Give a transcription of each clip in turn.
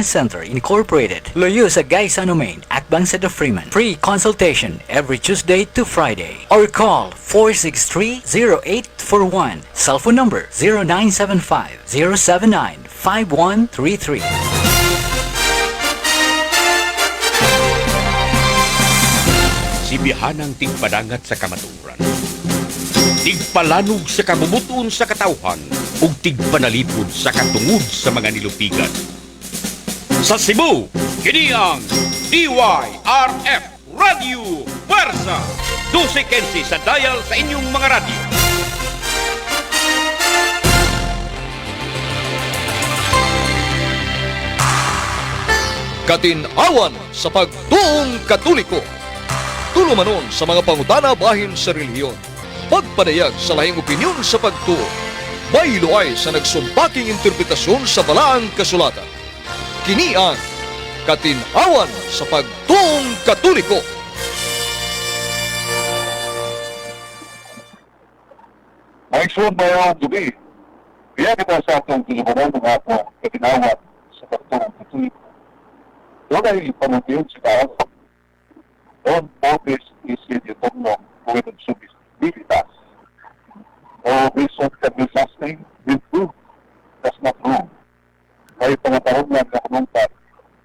Center Incorporated. Luyo sa Gaisano Main, Akbang sa The Freeman. Free consultation every Tuesday to Friday. Or call 463-0841. Cell phone number 0975-079-5133. Sibihanang tigpadangat sa kamatuoran, tigpalanog sa kabubut-on sa katawhan ug tigpanalipod sa katungod sa mga nilupigan. Sa Cebu, kini ang DYRF Radio Puwersa. 12:15 sa dial sa inyong mga radyo. Katinawan sa pagtuong Katoliko. Tulumanon sa mga pangutana bahin sa relihiyon. Pagpadayag sa lahing opinyon sa pagtuo. Baylo ay sa nagsumpaking interpretasyon sa balaang kasulatan. Kini ang Katinawan sa pagtuong Katoliko. Maigsoon mayong gabi. Kaya kita sa atong tulumanon ng atong katinawan sa pagtuong Katoliko. Doon ay pamutiyon sa tao. Non vobis nisi diuturno quidem subsistit. No reason can be sustained with proof does not prove. May pangatarong lang nga kanungtan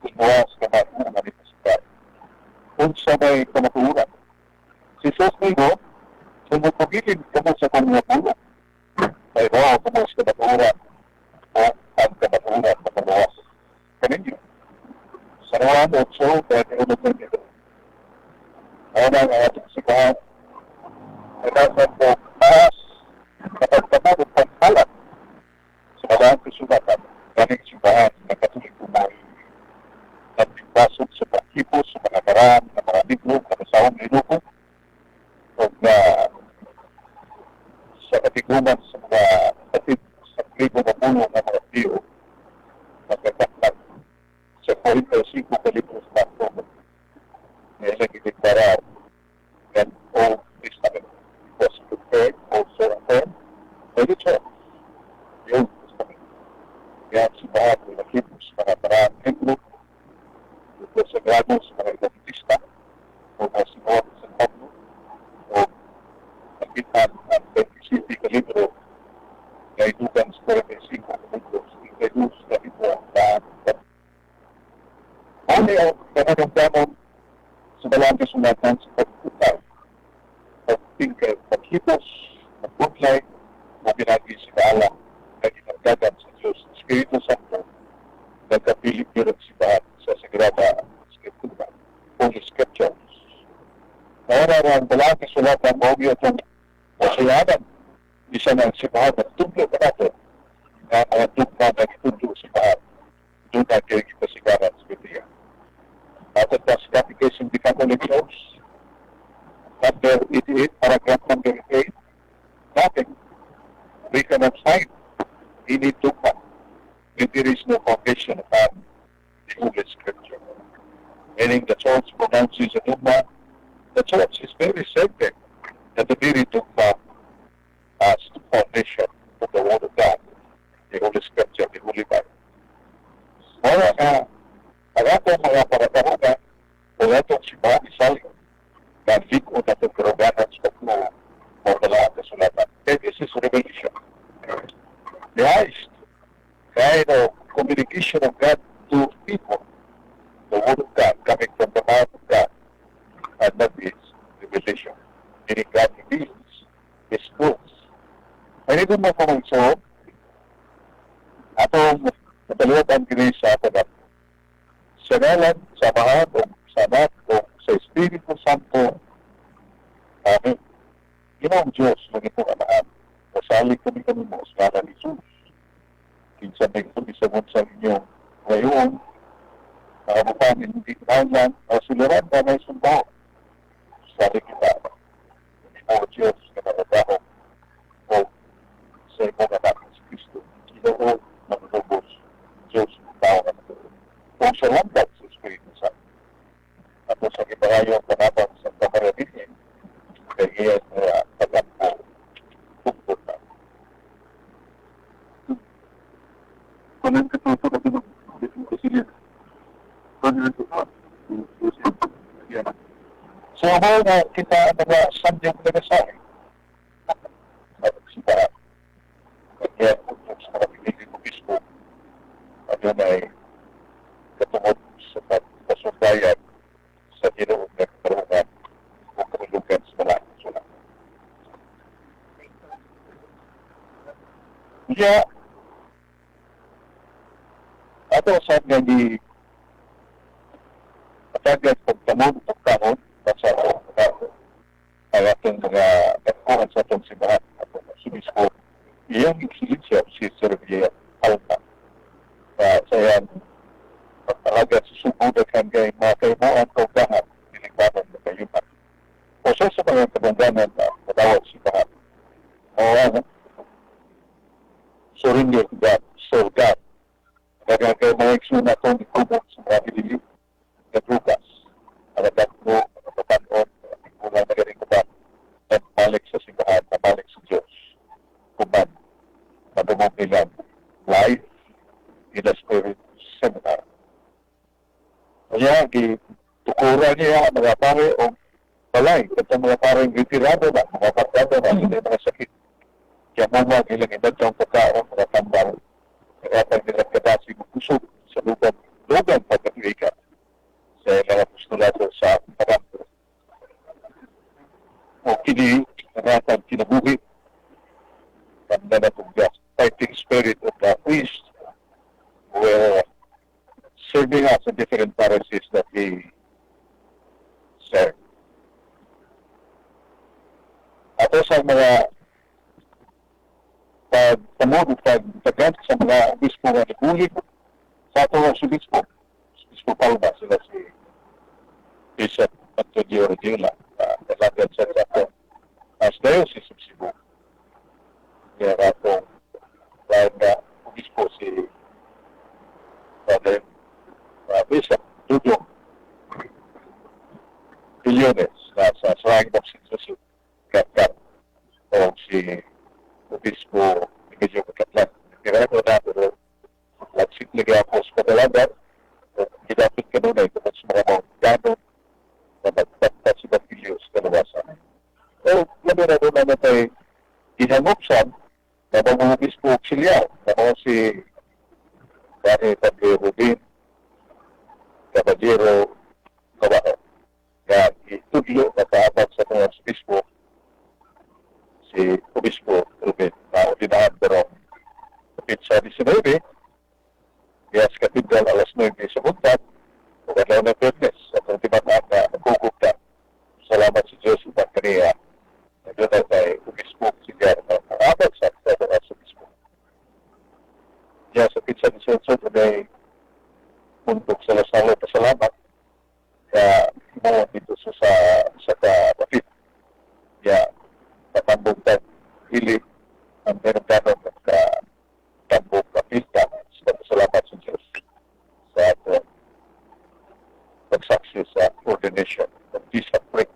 kung buwas ka ba kung manifestar. Unsa may kamatuoran. Si Jesus miingon, "Kung mopugilin kamo sa akong mga pulong, mahibaw kamo sa kamatuoran o ang kamatuoran makaluwas kaninyo." Sa Juan 8:31. Mao na ang atong simbahan. Nagdasan mo taas kapag kamo pagpalat sa balaang kasulatan, ganing simbahan ng Katoliko mo nagpasok sa pagkipos sa mga karaan ng mga libro na basahon ni o na sa katiguman sa mga kapatid sa libo na puno ng mga tiyo magkakakak sa 45 ka libros na ito na ilang ideklarar and Old Testament was prepared, also affirmed by the church. The Old Testament. Kaya ang simbahan ay nakipos sa mga paraan libro, ito sagrado sa mga Adventista o mga Simon San Pablo o nakita ang 27 ka libro na idugang sa 45 ka libro, 32 ka libro ang daan. Ano ang kamanong sa balaang kasulatan sa pagputaw, pagtingkay, paghipos, pagbutlay, o pinagi sa baala na ginagagan sa Diyos, Espiritu Santo, nagkapili ang simbahan sa Sagrada Escritura, Holy Scriptures. Nauna ang balaang kasulatan mao itong masayanan, isa ng simbahan ng tudlo kanato, na mga dugma na gitudlo sa simbahan, doon na kayo gipasigaran sa Biblia. Ato pa sa Catechism of the Catholic Church, number 88, paragraph number 8, nothing we cannot find any dogma if there is no foundation upon the Holy Scripture. Meaning the church pronounces a dogma, the church is very certain that the very dogma as the foundation of the Word of God, the Holy Scripture, the Holy Bible. Mao nga, ang atong mga pangatarungan o atong simbahan isalig na lig-on atong karuganan sa pagtuo o balaang kasulatan. And this is revelation. The highest kind of communication of God to people. The Word of God coming from the mouth of God. And that is revelation. Meaning God reveals His truths. May mo kung so, atong nataliwatan kini sa ato sa ngalan sa Amahan o sa Anak o sa Espiritu Santo. Amen. Ginoong Diyos, langitnong Amahan, masalig kami kanimo sa ngalan ni Jesus. Kinsa may sa sa inyong ngayon, nakabutan hindi kinahanglan, asuliran na may sundao. Salig kita, Imo Diyos, nga nakadahom o sa imong anak si Kristo, Ginoo, manunubos, Diyos, tao nga matuod. Kung sa lambat sa Espiritu Santo. Ato sa gipangayo ang panabang sa Santa Maria Virgen, kay iya nga pag-ampo tungkol na. Kunan ka to ka Yeah. So, mo na kita ang mga sanyong nagasahe. Sa simbahan. Kaya, kung sa mga pinili mo mismo, ano na ay katungod sa pagpasundayan sa Ginoo nga katarungan o kahulugan sa mga sulat. Kaya, ato sa nga di patagat pagtamod pagkaon sa ang atong mga nagkuhan sa atong simbahan, atong Arsobispo, iyang ekselencia si Sir Villar Alma na sa iyang pagpalagat sa Subo, daghan kay mga kaimuan kaugahan diligmanon na kayuman o sa mga kabungganan na madawat simbahan o ano surrender to God, serve God. Daghan kay mga igsoon atong ikubot sa mga dili nga drugas, alagat mo, mga batanon, mga tigulang na galing uban, balik sa simbahan, balik sa Diyos. Kuman, madumog nilang Life in the Spirit Seminar. Kaya, gitukura niya ang mga pare o balay, at ang mga pare retirado na, mga barkada na, sila mga sakit. Kaya mo mga ilang inadtong pagkaon, mga tambal, kaya nilang kadasi kusog sa lugan, lugan pagkatuika sa ilang apostolado sa Parangko. O kini, naratan kinabuhi, tanda na kung the fighting spirit of the priest were serving us in different parishes that he served. Ato sa mga pagtamod o pagtagan sa mga obispo nga nagbulig sa ato ang Obispo, Obispo Palma, sila si Bishop Antonio Rodela, nalagan sa ato as Diocese of Cebu. Kaya atong dahil nga obispo si Father Bishop Dudong Billones na sa Shrine of St. Joseph, Katkat, o si Obispo Emilio Macatlan. Kaya ko na, pero lagsit lagi ako sa Kadalagan, gidapit ka nun ay tungkol sa mga mga na magpagpat sa Batilyo sa kalawasan. O, labi na doon naman tayo ginangupsan na mga obispo auxiliar na mga si Pare Pablo Rubin, Caballero, Cabajo. Kaya itudlo na kaabag sa mga obispo si Obispo Rubin na ordinahan pero sa 19 kaya sa Katedral alas 9 sa buntag o adlaw na Biyernes atong timataan na nagkugugta. Salamat sa Diyos upang kaniya na doon na kay Obispo Auxiliar na kaabag sa mga obispo. Kaya sa petsa 18 ay untuk sa lasalo pasalamat kaya mo dito sa kapit. Kaya patambog tag hili ang meron kanon ka tambog kapita sa pasalamat sa Diyos sa atong pagsaksi sa ordination of bishopric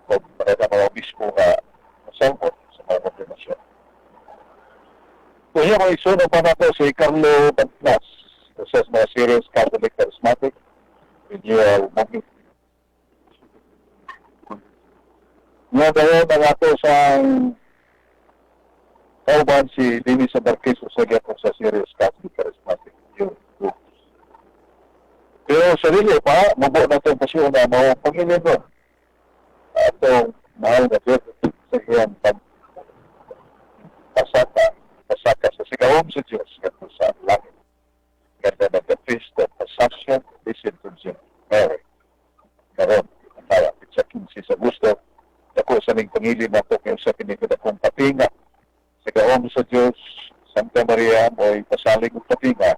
o para sa mga obispo nga masalmot sa mga ordinasyon. Kuya, mga igsoon pa nato si Carlo Bantlas sa mga Serious Catholic Charismatic Renewal Movement. Nga dayon ang ato sa kauban si Dennis Abarquez sa gyapon sa Serious Catholic Charismatic Renewal Group. Pero sa dili pa, mabuo na itong pasyon na mao pangilin mo atong mahal na Diyos sa iyang pasaka sa sigawom sa Diyos ngadto sa langit. Ganda na the Feast of Assumption, Blessed Virgin Mary. Karon, ang sa 15 sa Agosto, dako sa ning pangili nato kay usa kini kadakong kapinga sa gahom sa Diyos, Santa Maria mo'y pasalig og kapinga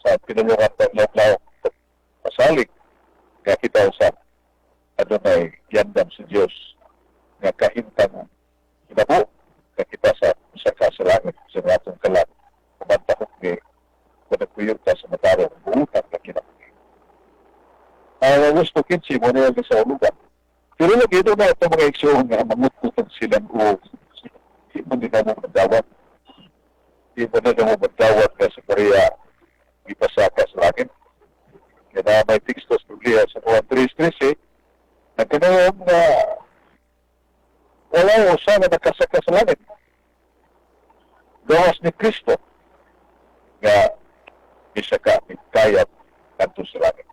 sa pinulungan paglaw pasalig nga kita usab adunay yandam sa Dios nga kahimtang hinabo nga kita sa usa ka sa langit sa atong kalag kumantahok ni kung nagpuyo ta sa matarong buutan nga kinabuhi. Ang Agosto 15 mo na sa ulugan. Pero lagi ito na itong mga igsoon nga mangutkutan silang o di mo din na mo magdawat. Di mo na mo magdawat nga sa Korea ipasaka sa langit. Kaya na may teksto sa Biblia sa Juan 3:13, nagkanayon nga wala usa na nakasaka sa langit gawas ni Kristo nga misaka kayat kadto sa langit.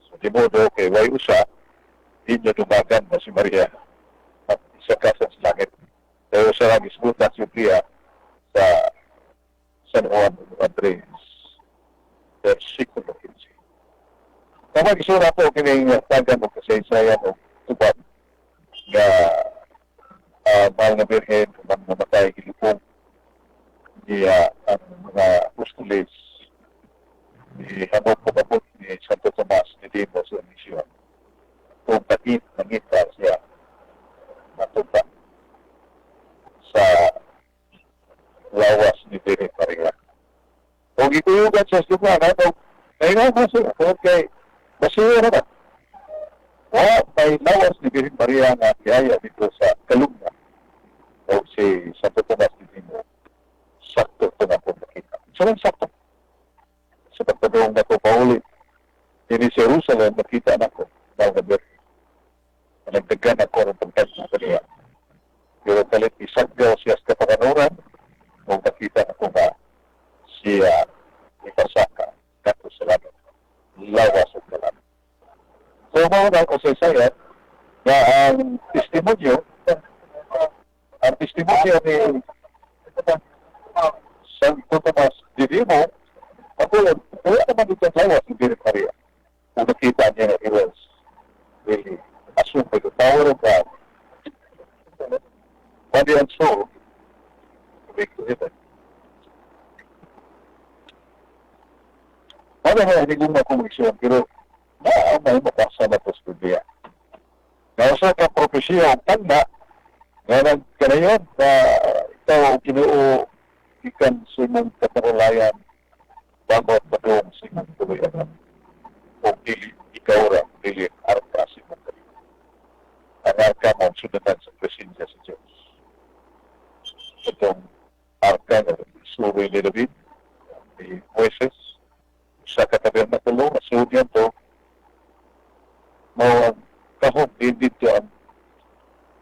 So di modo kay way usa, di niya dumagan na si Maria at isaka sa langit. Pero sa lang isbuta sa Biblia sa San Juan 3, versikulo 15. Tama gisura po kining tagan o kasaysayan o tubag nga mahal nga Birhen kung namatay, gilubong niya ang mga apostoles ni Hanok Pumabot ni Santo Tomas ni Dimo sa misyon kung bakit nangita siya matupa sa lawas ni Birhen Maria. Kung gikuyugan siya sa lugar, ano, kaya nga siya, kung kay basura naman. Wala may lawas ni Birhen Maria nga biyaya dito sa Kalugna o si Santo Tomas ni Dimo, sakto ito na po nakita. So, lang sakto. Sa pagpadong na ko pauli, ini sa Jerusalem, nakita na ko, mahal na Birhen. Nagdagan ako ng pagtagpo kaniya. Pero kalit isaggaw siya sa kapakanuran, kung nakita na ko nga siya ipasaka kadto sa langit. Lawas ug kalam. So, mao na ako sa sayat nga ang testimonyo ni Santo Tomas Didimo, katulad, wala naman dito ang lawas ni Birhen Maria. Kung nakita niya na he was really assumed by the power of God, body and soul, to make to heaven. Wala na hindi ko makumisyon, pero na may mabasa na po sa Biblia. Nausa ka propesya ang tanda, nga nagkanayon na ikaw ang Ginoo ikan sa imong katarulayan bago at padung sa imong tuluyanan o dili ikaw ra dili arka sa imong kalibutan. Ang arka mo ang sundanan sa presensya sa Diyos. Itong arka nga suri ni David, ni Moises, sa katabernakulo, nasuod niya to, mao ang kahon din dito ang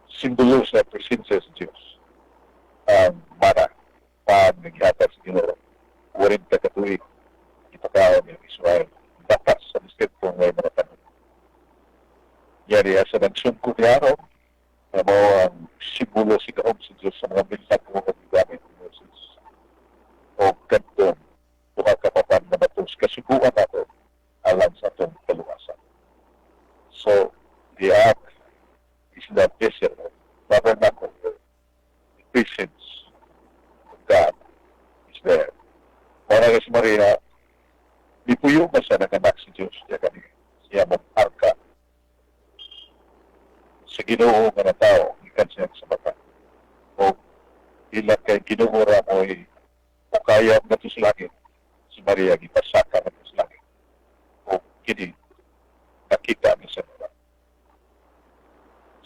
simbolo sa presensya sa Diyos. Ang mana, paan naghatag sa Ginoo, 40 ka tuig, ipakaon ng Israel, bakas sa distrito ng mga tanong. Yari sa nagsungko ni Aaron, na mao ang simbolo si gahom sa Diyos sa mga milagro nga gigamit ni Moses. O kadtong duha ka papan na batos kasuguan nato alang sa atong kaluwasan. So, the ark is the vessel, tabernacle, the presence of God is there. Para kay si Maria, di puyo ba siya naganak si Diyos siya kani siya mong arka sa Ginoo nga na tao gikan siya sa bata. O ila kay Ginoo ra mo'y mukayab ngadto sa langit, si Maria gipasaka ngadto sa langit. O kini nakita ni sa mga.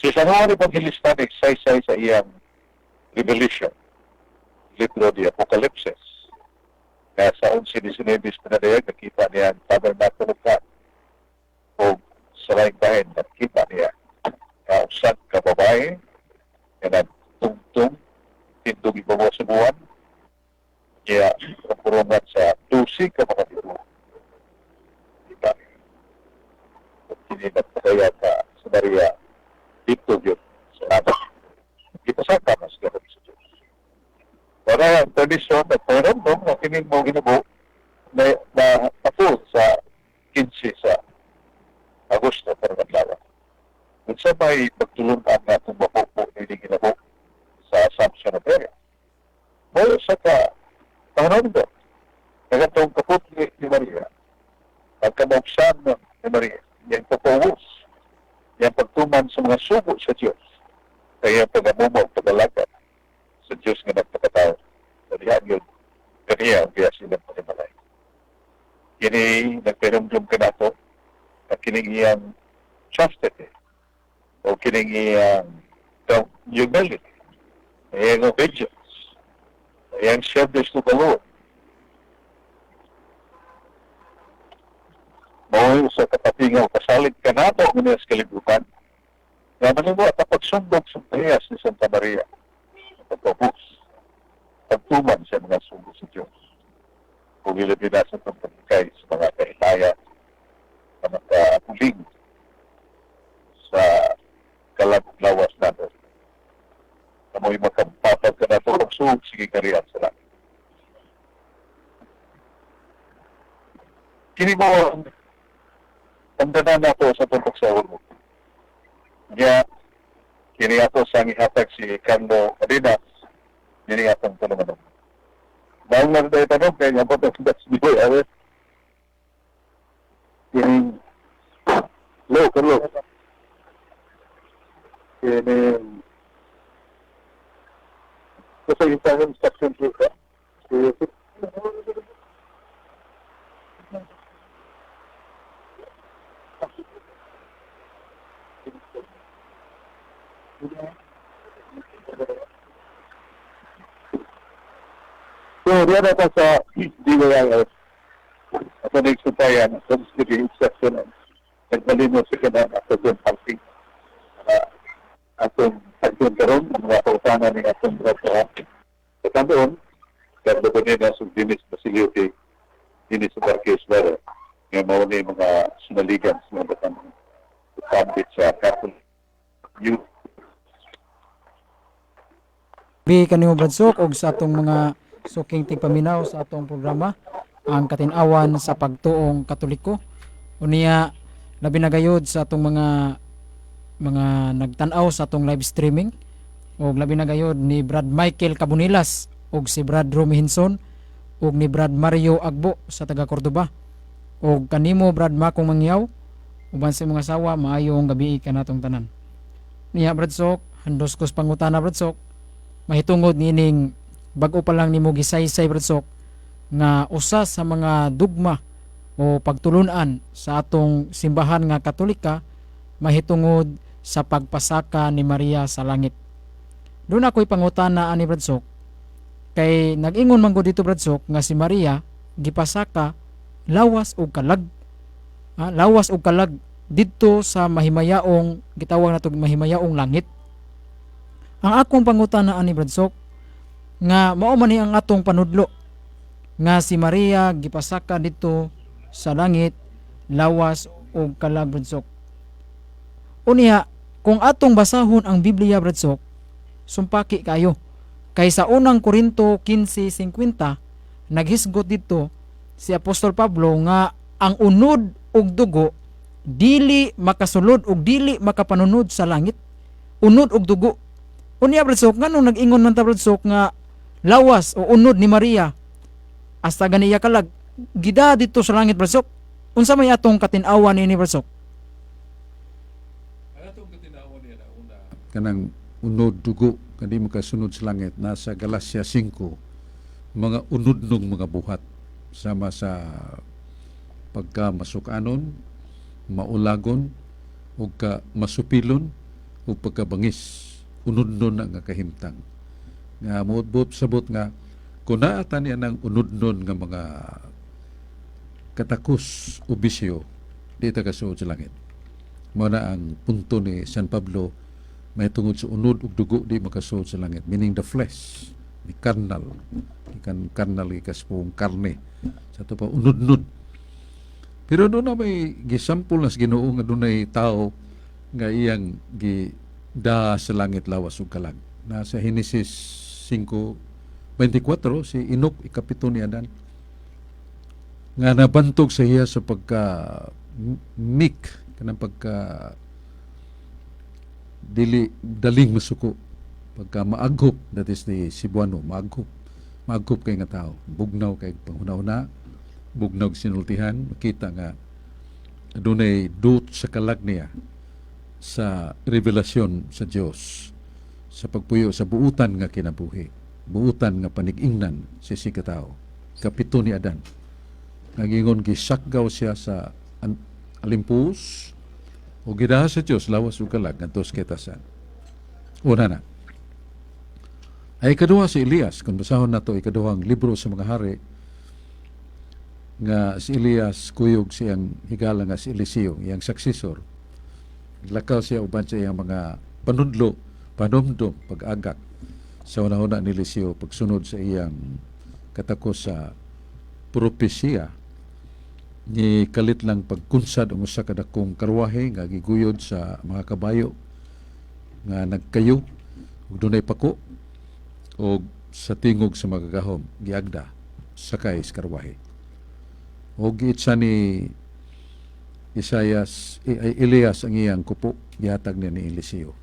Si San Juan Evangelista nagsaysay sa iyang Revelation, libro di Apokalipsis. Kaya sa 11:19 pinadayag, nakita niya ang tabernacle of God. O sa laing bahin, nakita niya na usa ka babae nga nagtungtong tindog ibabaw sa buwan, kaya kurungan sa 12 ka mga bituon. Kita niya. At kini nagpahayag ka sa Maria, dito yun sa langit. Gipasaka mas gahom sa Diyos. Para ang tradisyon at pahiramdom na kining mo ginabo na tapos sa 15 sa Agosto para adlaw. Kung sa may pagtulunan nga itong mapupo ni ginabo sa Assumption of Mary. Mo sa ka pahiramdom na katong kaputli ni Maria, pagkamaugsan ni Maria, iyang pagpawos, iyang pagtuman sa mga sugo sa Diyos, kaya pag-amuma o pag-alagad sa Diyos nga nagpakatao. Sa diha yun, kaniya ang kaya silang panimalay. Kini nagpahinumdum ka nato na kining iyang chastity o kining iyang humility, iyang obedience, iyang service to the Lord. Mao sa Nagpasalig ka nato nga sa kalibutan nga manimo at pagsundog sa prayas ni Santa Maria sa pagpabus, pagtuman sa mga sugo sa Diyos. Kung ilabi na sa itong pagkay sa mga kahilaya na makapuling sa kalaglawas natin. Kamoy makampapag ka na ito, pagsuog, sige kariyan sa langit. Kini mo ang tandaan nato sa itong pagsahod mo. Niya, kini ato sa ihatag si Carlo Arenas, dini atong tulungan. Dahil na tayo tanong, kaya nga po ito sa DYRF. Kini, hello, Carlo. Kini, sa isang instruction po ka. So, diyan ako sa DYRF. Ako na iksupayan, sa city instruction, nagmalino sa kanang ako doon parking. Atong pagdun karon ang mga kautanan ni atong brata. Sa tandoon, Carlo Bonena sa Dinis Basilio kay Dinis Marquez Vera, nga mao ni mga sinaligan sa mga batang pambit sa Catholic Youth. Bi kanimo, Bradsok, og sa atong mga suking tigpaminaw sa atong programa, Ang Katin-awan sa Pagtuong Katoliko. Unya labi na gayud sa atong mga nagtan-aw sa atong live streaming og labi na gayud ni Brad Michael Cabunilas og si Brad Romy Hinson og ni Brad Mario Agbo sa taga Cordoba og kanimo, Brad Makong Mangyaw, uban sa imong asawa, maayong gabi kanatong tanan. Niya, Brad Sok, handos kos pangutana, Brad Sok, mahitungod niining bag-o pa lang nimo gisaysay, Brad Sok, nga usa sa mga dugma o pagtulunan sa atong simbahan nga Katolika mahitungod sa pagpasaka ni Maria sa langit. Doon ako'y pangutana ani, Brad Sok, kay nag-ingon man gud dito, Brad Sok, nga si Maria gipasaka lawas ug kalag. Ah, lawas ug kalag didto sa mahimayaong gitawag nato mahimayaong langit. Ang akong pangutana ani, Brad Sok, nga mao man ni ang atong panudlo nga si Maria gipasaka didto sa langit lawas ug kalag, Brad Sok. Unya kung atong basahon ang Biblia, Brad Sok, sumpaki kayo. Kay sa Unang Korinto 15:50 naghisgot dito si Apostol Pablo nga ang unod ug dugo dili makasulod ug dili makapanunod sa langit. Unod ug dugo. Unya, Brad Sok, nganong nag-ingon man ta, Brad Sok, nga lawas o unod ni Maria hasta ganiya kalag gida dito sa langit, Brad Sok? Unsa may atong katin-awan niini, Brad Sok? Ang atong katinawan niya na una, kanang unod dugo kadi makasunod sa langit, nasa Galacia 5, mga unodnong mga buhat sama sa pagka masukanon, maulagon ug ka masupilon ug pagkabangis, unodnon na nga kahimtang nga muutbot sabot nga kung naa niya ng unodnon nga mga katakos o bisyo, di ta kasuod sa langit. Mao na ang punto ni San Pablo may tungod sa unod ug dugo di makasuod sa langit, meaning the flesh, the carnal, ikan carnal, ikaspong karne sa ato pa unod-nod. Pero doon na may gisampol na sa Ginoo nga dunay tao nga iyang gi da sa langit lawas ug kalag. Nasa Genesis 5:24, si Enoch, ikapito ni Adan, nga nabantog sa iya sa pagka meek, kanang pagka dili daling masuko, pagka maaghop, that is the Cebuano, maaghop, maaghop kay nga tao, bugnaw kay panghuna-huna, bugnaw sinultihan. Makita nga dunay dot sa kalag niya sa revelasyon sa Dios sa pagpuyo sa buutan nga kinabuhi, buutan nga panig-ingnan sa si katao. Kapito ni Adan, nagingon gisakgaw siya sa alimpus o gidaha sa Dios lawas ug kalag ngadto sa katasan. Una na. Ay ikaduha, si Elias. Kung basahon nato Ikaduhang Libro sa Mga Hari, Nga si Elias kuyog siyang higala nga si Eliseo, iyang successor. Lakaw siya uban sa iyang mga panudlo, panumdum, pag-agak sa una-una ni Eliseo pagsunod sa iyang katakos sa propesiya ni kalit lang pagkunsad ang usa ka dakong karwahe nga giguyod sa mga kabayo nga nagkayo ug dunay pako, og sa tingog sa magagahom giagda sakay sa karwahe og giitsa ni Isayas ay Elias ang iyang kupo, gihatag niya ni Eliseo.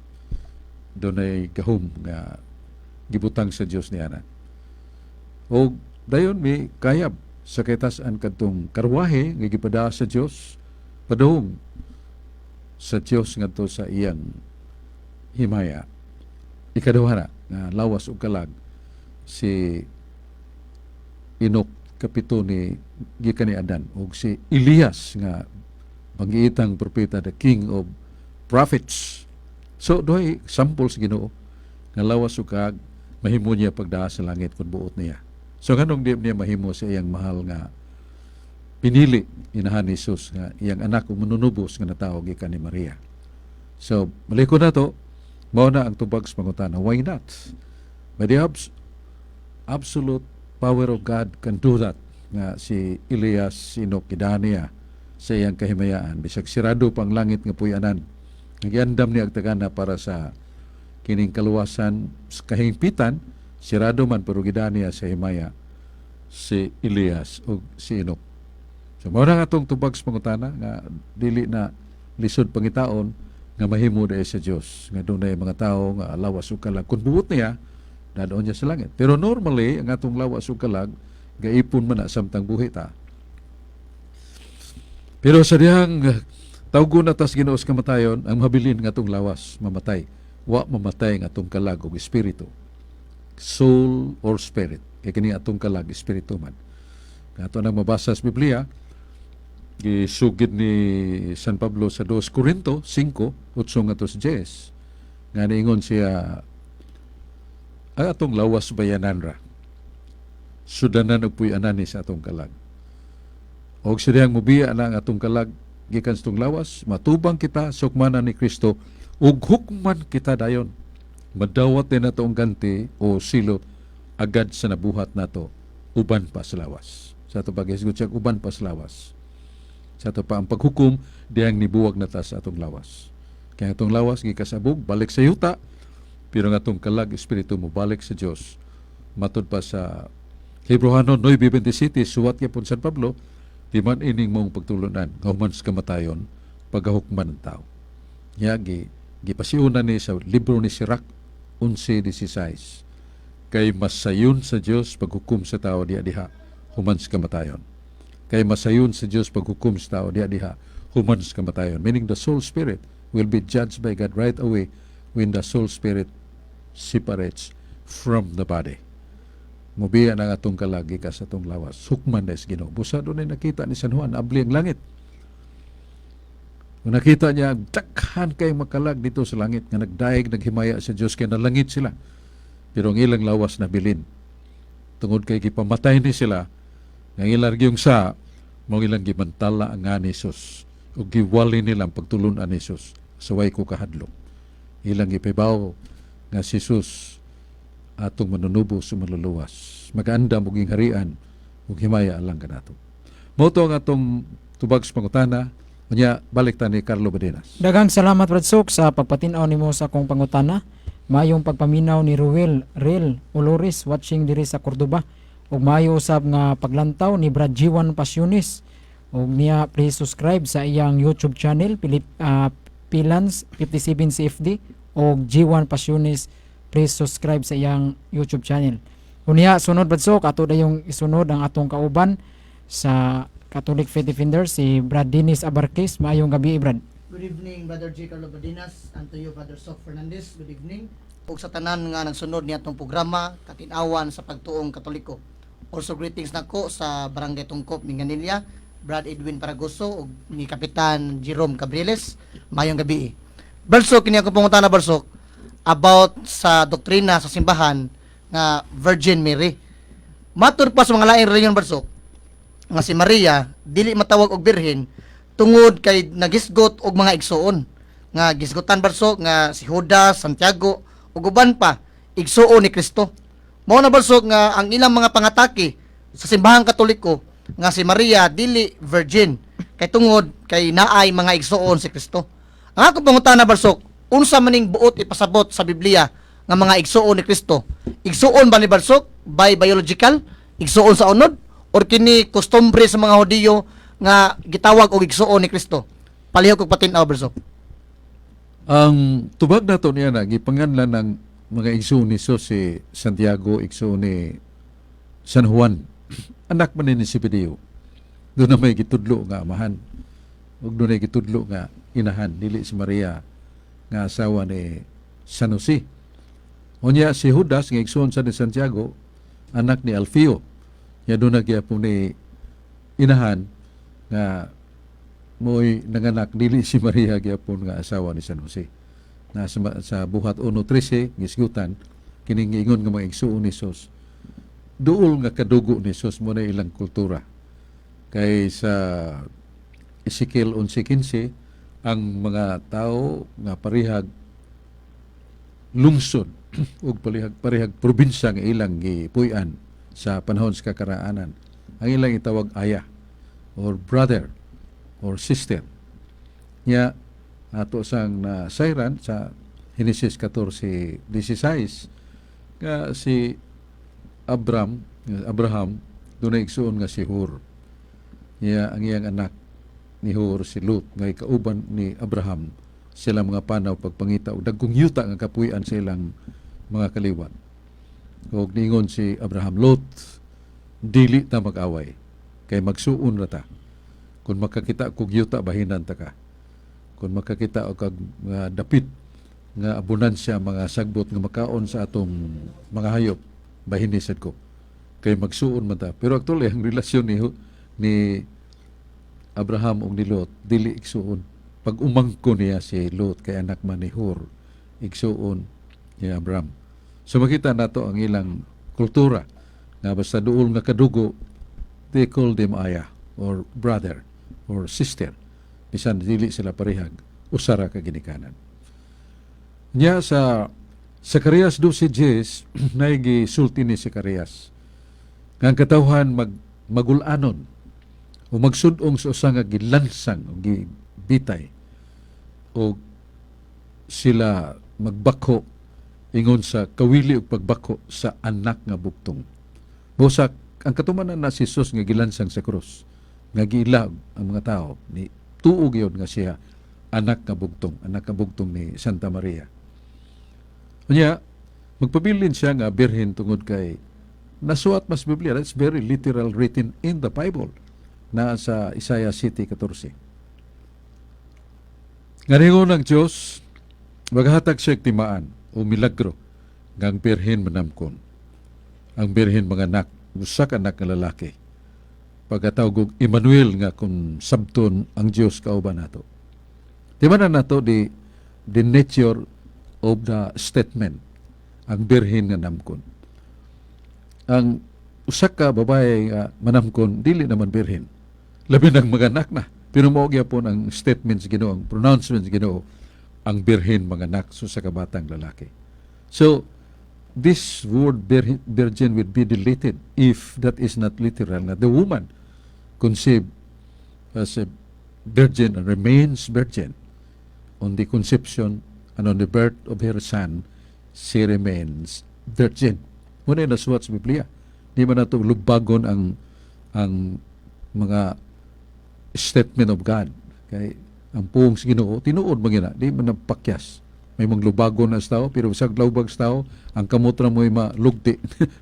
Dunay gahom nga gibutang sa Dios niya na og dayon mi kayab sa kaytas-an kadtong karwahe nga gipadaa sa Dios padung sa Dios ngadto sa iyang himaya. Ikaduha na nga lawas ug kalag si Enoch, kapito ni gikan ni Adan, ug si Elias nga banggiitang propeta, the king of prophets. So duhay sample sa Ginoo nga lawas ug kalag mahimo niya pagdaa sa langit kung buot niya. So nganong di niya mahimo sa iyang mahal nga pinili, inahan ni Jesus, nga iyang anak ug manunubos nga natawo gikan ni Maria? So maliko na to, mao na ang tubag sa pangutana, why not? By the absolute power of God can do that, nga si Elias, si Enoch gidala sa iyang kahimayaan bisag sirado pang langit nga puy-anan. Nagiandam niya ang tagana para sa kining kaluwasan sa kahingpitan, sirado man pero gidala niya sa himaya si Elias ug si Enoch. So mao na nga atong tubag sa pangutana nga dili na lisod pangitaon nga mahimo dahil sa Dios nga dunay mga tawo nga lawas ug kalag, kung buot niya, dad-on niya sa langit. Pero normally ang atong lawas ug kalag gaipon man na samtang buhi ta. Pero sa dihang tawgon na tas Ginoo sa kamatayon, ang mabilin nga atong lawas mamatay, wa mamatay ang atong kalag ug espiritu, soul or spirit, kay kini atong kalag espiritu man. Ato nang mabasa sa Biblia, gisugid ni San Pablo sa 2 Corinto 5:8 ngadto sa 10, nga niingon siya ang atong lawas bayanan ra, sudanan og puy-anan ni sa atong kalag. Og sa dihang mubiya na ang atong kalag gikan sa atong lawas, matubang kita sa hukmanan ni Kristo ug hukman kita dayon. Madawat din nato ang ganti o silot agad sa nabuhat nato uban pa sa lawas. Sa ato paghisgot siya uban pa sa lawas. Sa ato pa ang paghukom dihang nibuwag na ta sa atong lawas. Kaya atong lawas gikasabog balik sa yuta, pero ang atong kalag espiritu mo balik sa Dios. Matud pa sa Hebrohanon 9:27, suwat gyapon San Pablo, di man ining mong pagtulunan nga human sa kamatayon pagahukman ng tao. Ya gipasiunan ni sa libro ni Sirach 11:16, kay masayon sa Dios paghukom sa tao diha diha human sa kamatayon. Kay masayon sa Dios paghukom sa tao diha diha human sa kamatayon. Meaning the soul spirit will be judged by God right away when the soul spirit separates from the body. Mubiya na ang atong kalag gikan sa atong lawas. Hukman na is Ginoo. Busa dunay nakita ni San Juan, abli ang langit. Kung nakita niya, daghan kay makalag dito sa langit nga nagdayeg, naghimaya sa Dios kay nalangit sila. Pero ang ilang lawas nabilin. Tungod kay gipamatay ni sila, nga ang ilang yung sa, mao ilang gibantala ang nga ni Jesus. O giwali nila ang pagtulun-an ni Jesus sa way ko kahadlok. Ilang gipahibaw nga si Jesus atong manunubos ug manluluwas. Magaandam og harian ug himaya alang kanato. Mao to ang atong tubag sa pangutana. Unya balik ta ni Carlo Badenas. Daghang salamat, Brad Sok, sa pagpatin-aw nimo sa akong pangutana. Mayong pagpaminaw ni Ruel Rel Olores, watching diri sa Cordoba. Ug maayo usab nga paglantaw ni Brad Jiwan Pasionis. Ug niya please subscribe sa iyang YouTube channel, Pilip Pilans 57 CFD og G1 Pasionis, please subscribe sa iyang YouTube channel. Unya sunod, Brad Sok, ato dayong isunod ang atong kauban sa Catholic Faith Defender, si Brad Dennis Abarquez. Maayong gabi, Brad. Good evening, Brother J. Carlo Badinas, and to you, Brother Sok Fernandez. Good evening. Ug sa tanan nga nagsunod niya atong programa, Katinawan sa Pagtuong Katoliko. Also greetings nako sa Barangay Tungkop, Minglanilla, Brad Edwin Paragoso ug ni Kapitan Jerome Cabriles. Mayong gabi. Brad Sok, kini ako pangutana, Brad Sok, about sa doktrina sa simbahan nga Virgin Mary. Matud pa sa mga laing relihiyon, Brad Sok, Nga si Maria dili matawag og birhen tungod kay nagisgot og mga igsuon nga gisgutan, Brad Sok, nga si Judas, Santiago ug uban pa, igsuon ni Kristo. Mao na, Brad Sok, nga ang ilang mga pangatake sa Simbahang Katoliko nga si Maria dili virgin kay tungod kay naay mga igsuon si Kristo. Ang akong pangutana, Brad Sok, unsa maning buot ipasabot sa Biblia nga mga igsuon ni Kristo? Igsuon ba ni, Brad Sok, by biological, igsuon sa unod, or kini kostumbre sa mga Hudiyo nga gitawag og igsuon ni Kristo? Palihog kog patin-aw, Brad Sok. Ang tubag nato niya na gipanganlan ng mga igsuon ni Jesus si Santiago, igsuon ni San Juan. Anak man ni Zebedeo. Duna may gitudlo nga amahan. Ug duna gitudlo nga inahan, dili si Maria nga asawa ni San Jose. Unya si Judas nga igsuon sa ni Santiago, anak ni Alfeo. Nya duna gyapon ni inahan nga mo'y nanganak, dili si Maria gyapon nga asawa ni San Jose. Na sa Buhat 1:13 gisgutan kining giingon nga mga igsuon ni Jesus. Duol nga kadugo ni Jesus, mao na ilang kultura. Kay sa Ezekiel 11:15, ang mga tao nga parihag lungsod ug parihag probinsya nga ilang gipuy-an sa panahon sa kakaraanan, ang ilang itawag ayah or brother or sister. Nya ato sang nasayran sa Genesis 14:16 nga si Abram, Abraham, dunay igsuon nga si Hur. Nya ang iyang anak ni Hur si Lot nga ikauban ni Abraham sila mga panaw pagpangita og dagkong yuta nga kapuy-an sa ilang mga kaliwat. Ug niingon si Abraham, "Lot, dili ta mag-away kay magsuon ra ta. Kung makakita kog yuta, bahinan ta ka. Kung makakita og kag mga dapit nga abundansya mga sagbot nga makaon sa atong mga hayop, bahini sad ko. Kay magsuon man ta." Pero actually ang relasyon ni Abraham ug ni Lot dili igsuon. Pag umangko niya si Lot kay anak man ni Hur, igsuon ni Abraham. So makita nato ang ilang kultura nga basta duol nga kadugo, they call them ayah or brother or sister bisan dili sila parehag usa ra ka ginikanan. Nya sa Zacarias 12:10, naay sulti ni Zacarias nga ang katawhan magul-anon o magsud-ong sa usa nga gilansang o gibitay o sila magbakho ingon sa kawili og pagbakho sa anak nga bugtong. Busa ang katumanan na si Jesus nga gilansang sa krus, nga giilag ang mga tao ni tuo gyud nga siya anak nga bugtong, anak nga bugtong ni Santa Maria. Unya, magpabilin siya nga birhen tungod kay nasuwat mas Biblia. That's very literal, written in the Bible na sa Isaiah 7:14. Nga ningon ng Diyos, maghatag siya og timaan o milagro nga ang birhen manamkon. Ang birhen manganak, usa ka anak nga lalaki. Pagkatawag og Emmanuel nga kung sabton ang Dios kauban nato. Di ba na nato the nature of the statement, ang birhen nga namkon? Ang usa ka babae nga manamkon dili naman birhen. Labi nang maganak na. Pero mao gyapon ang statements Ginoo, ang pronouncements Ginoo, ang birhen manganak sa usa ka batang lalaki. So this word virgin would be deleted if that is not literal na the woman conceived as a virgin and remains virgin on the conception and on the birth of her son, she remains virgin. Mao na nasuwat sa Biblia. Di man nato lubagon ang mga statement of God. Kay ang puong sa Ginoo, tinuod man gyud na, di man nagpakyas. May mga lubagon na sa tao, pero sa lubag sa tao, ang kamot ra mo'y malugti.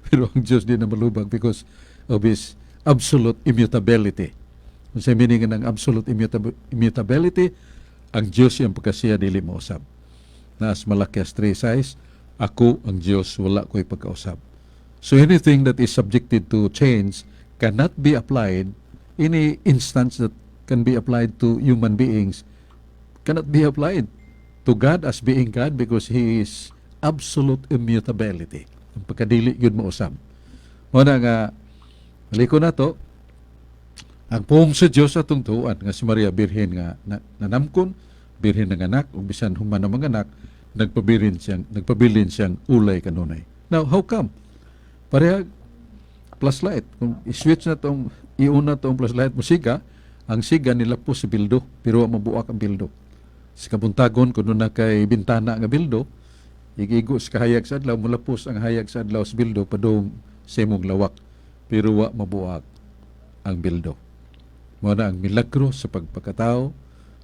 Pero ang Diyos di na malubag because of His absolute immutability. Kung sa meaning ng absolute immutability, ang Diyos iyang pagkasiya dili mausab. Nas Malakias 3:6, "Ako ang Diyos, wala ko'y pagkausab." So anything that is subjected to change cannot be applied, any instance that can be applied to human beings cannot be applied to God as being God because He is absolute immutability. Ang pagkadili yun mausab. Mao na nga, maliko na to, Ang puong sa Dios atong tuan nga si Maria Birhen nga nanamkon, birhen ng anak ug bisan human ang mga anak, nagpabilin siyang ulay kanunay. Now, how come? Pareha flashlight. Kung i-switch na tong iuna tong flashlight mo siga, ang siga nilapos sa bildo, pero wa mabuak ang bildo. Sa kabuntagon, kung na kay bintana nga bildo, igigo sa kahayag sa adlaw, mulapos ang hayag sa adlaw sa bildo padung sa imong lawak, pero wa mabuak ang bildo. Mao na ang milagro sa pagpakatao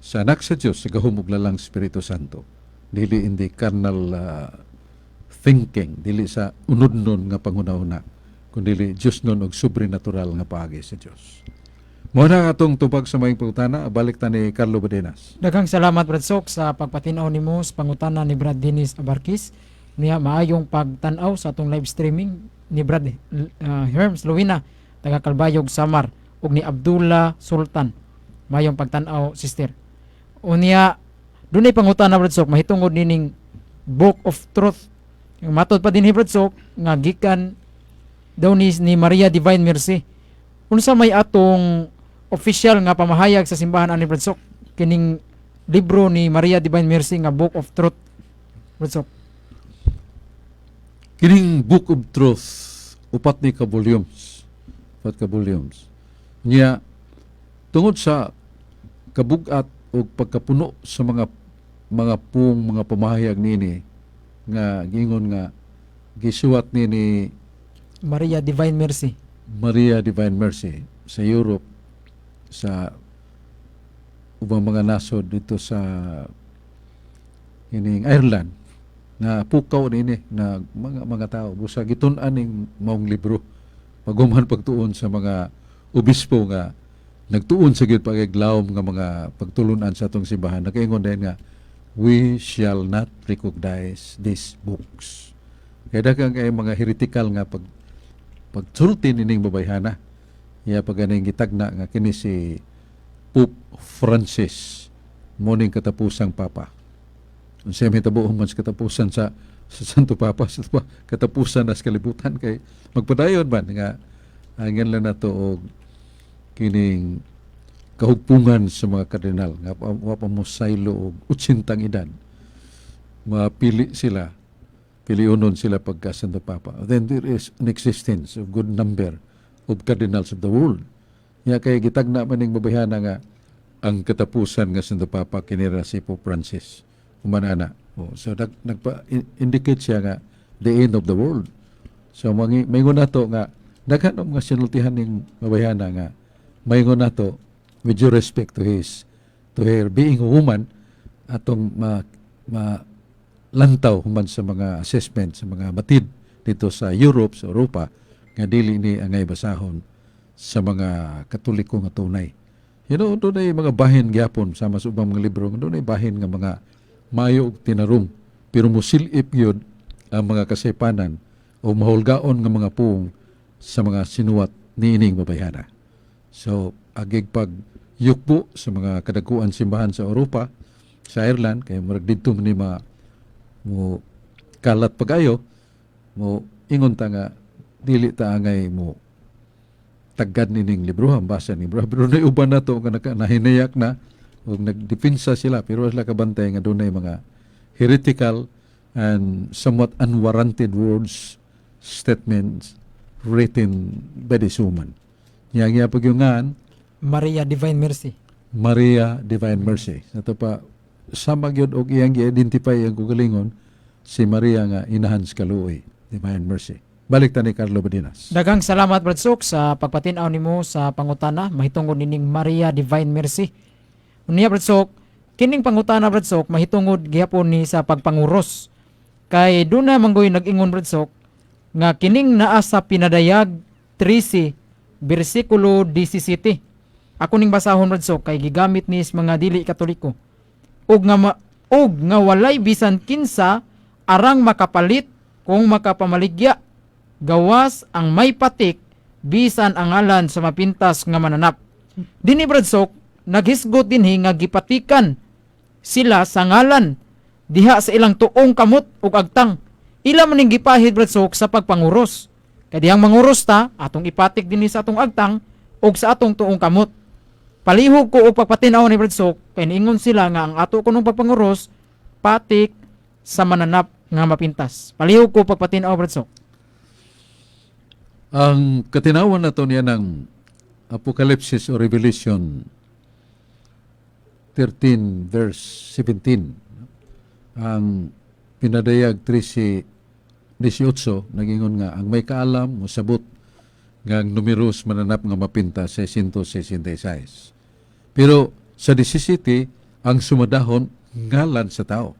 sa anak sa Dios sa gahom ug lalang Espiritu Santo. Dili hindi carnal thinking, dili sa unodnon nga panghuna-huna, kundi Diyos nun og sobrenatural nga paagi sa Dios. Mao na ang atong tubag sa maayong pangutana, balik ta ni Carlo Badenas. Daghang salamat, Brad Sok, sa pagpatinaw nimo sa pangutana ni Brad Dennis Abarquis. Niya maayong pagtan-aw sa atong live streaming ni Brad Herms Luina taga Calbayog, Samar ug ni Abdullah Sultan. Maayong pagtan-aw, sister. Unya dunay pangutana, Brad Sok, mahitungod nining Book of Truth. Yung matod pa din ni Brad Sok nga gikan daw ni Maria Divine Mercy. Unsa may atong official nga pamahayag sa simbahan ani, Brad Sok, kining libro ni Maria Divine Mercy nga Book of Truth, Brad Sok? Kining Book of Truth, upat ni ka volumes. Upat ka volumes. Niya, tungod sa kabugat o pagkapuno sa mga pung mga pamahayag nini nga giingon nga gisuwat nini Maria Divine Mercy. Maria Divine Mercy sa Europe, sa ubang mga nasod dito sa ining Ireland, na pukaw nini na mga tao busa gitun-an ning maong libro paghuman pagtuon sa mga obispo nga nagtuon sa gyud pagiglawom nga mga pagtulunan sa atong simbahan, nakaingon din nga, "We shall not recognize these books," kay daghan kay mga heretical nga pagsulti nining babayhana. Iya pag ganing gitagna nga kini si Pope Francis mo ning katapusang papa. Unsay may hitabo human sa katapusan sa Santo Papa, sa katapusan na sa kalibutan, kay magpadayon man nga angyan lang nato og kining kahugpungan sa mga kardinal nga wa pa mo saylo og 80 edad, mapili sila, piliunon sila pagka Santo Papa. Then there is an existence of good number of cardinals of the world. Ya kay gitagna man ning babayhana nga ang katapusan nga Santo Papa kinira si Pope Francis. Human ana. Oh, so nagpa indicate siya nga the end of the world. So maingon nato nga daghan og mga sinultihan ning babayhana nga maingon nato, with due respect to her being a woman, atong ma lantaw human sa mga assessment sa mga batid dito sa Europe, sa Europa, nga dili ni angay basahon sa mga Katoliko nga tunay. Doon ay mga bahin gyapon sama sa ubang mga libro, doon ay bahin nga mga mayo og tinarum pero musilip yun ang mga kasaypanan o mahulgaon nga mga puong sa mga sinuwat niining babayhana. So, agig pag yukbo sa mga kadakuan simbahan sa Europa, sa Ireland, kay murag didto ni ma mo kalat pagayo, mo ingon ta nga dili ta angay mo taggad nining libro, basa ni libro. Pero na uban na to nga nahinayak na ug nagdepensa sila, pero sila kabantay nga dunay mga heretical and somewhat unwarranted words, statements written by this woman. Yang iya pagyungan Maria Divine Mercy. Maria Divine Mercy. Ato pa sama gyud og iyang gi-identify ang kaugalingon si Maria nga inahan sa kaluoy, Divine Mercy. Balik ta ni Carlo Badinas. Daghang salamat, Brad Sok, sa pagpatin-aw nimo sa pangutana mahitungod nining Maria Divine Mercy. Unya, Brad Sok, kining pangutana, Brad Sok, mahitungod gihapon ni sa pagpanguros. Kay duna manggoy nag-ingon, Brad Sok, nga kining naa sa Pinadayag 13 bersikulo 17. Ako ning basahon, Brad Sok, kay gigamit ni sa mga dili Katoliko. Ug nga walay bisan kinsa arang makapalit kung makapamaligya gawas ang may patik bisan ang ngalan sa mapintas nga mananap. Dinhi, Brad Sok, naghisgot dinhi nga gipatikan sila sa ngalan diha sa ilang tuong kamot ug agtang. Ila man ning gipahid, Brad Sok, sa pagpanguros. Kay dihang manguros ta, atong ipatik dinhi sa atong agtang. ug sa atong tuong kamot. Palihog ko og pagpatinaw ni Brad Sok kay niingon sila nga ang ato kunong pagpanguros patik sa mananap nga mapintas. Palihog ko pagpatinaw, Brad Sok. Ang katinawan na to niya ng Apocalypse o Revelation 13 verse 17. Ang pinadayag 13:18 nagingon nga ang may kaalam mosabot nga ang numeros mananap nga mapintas 666. Pero sa 17, ang sumadahon ngalan sa tao.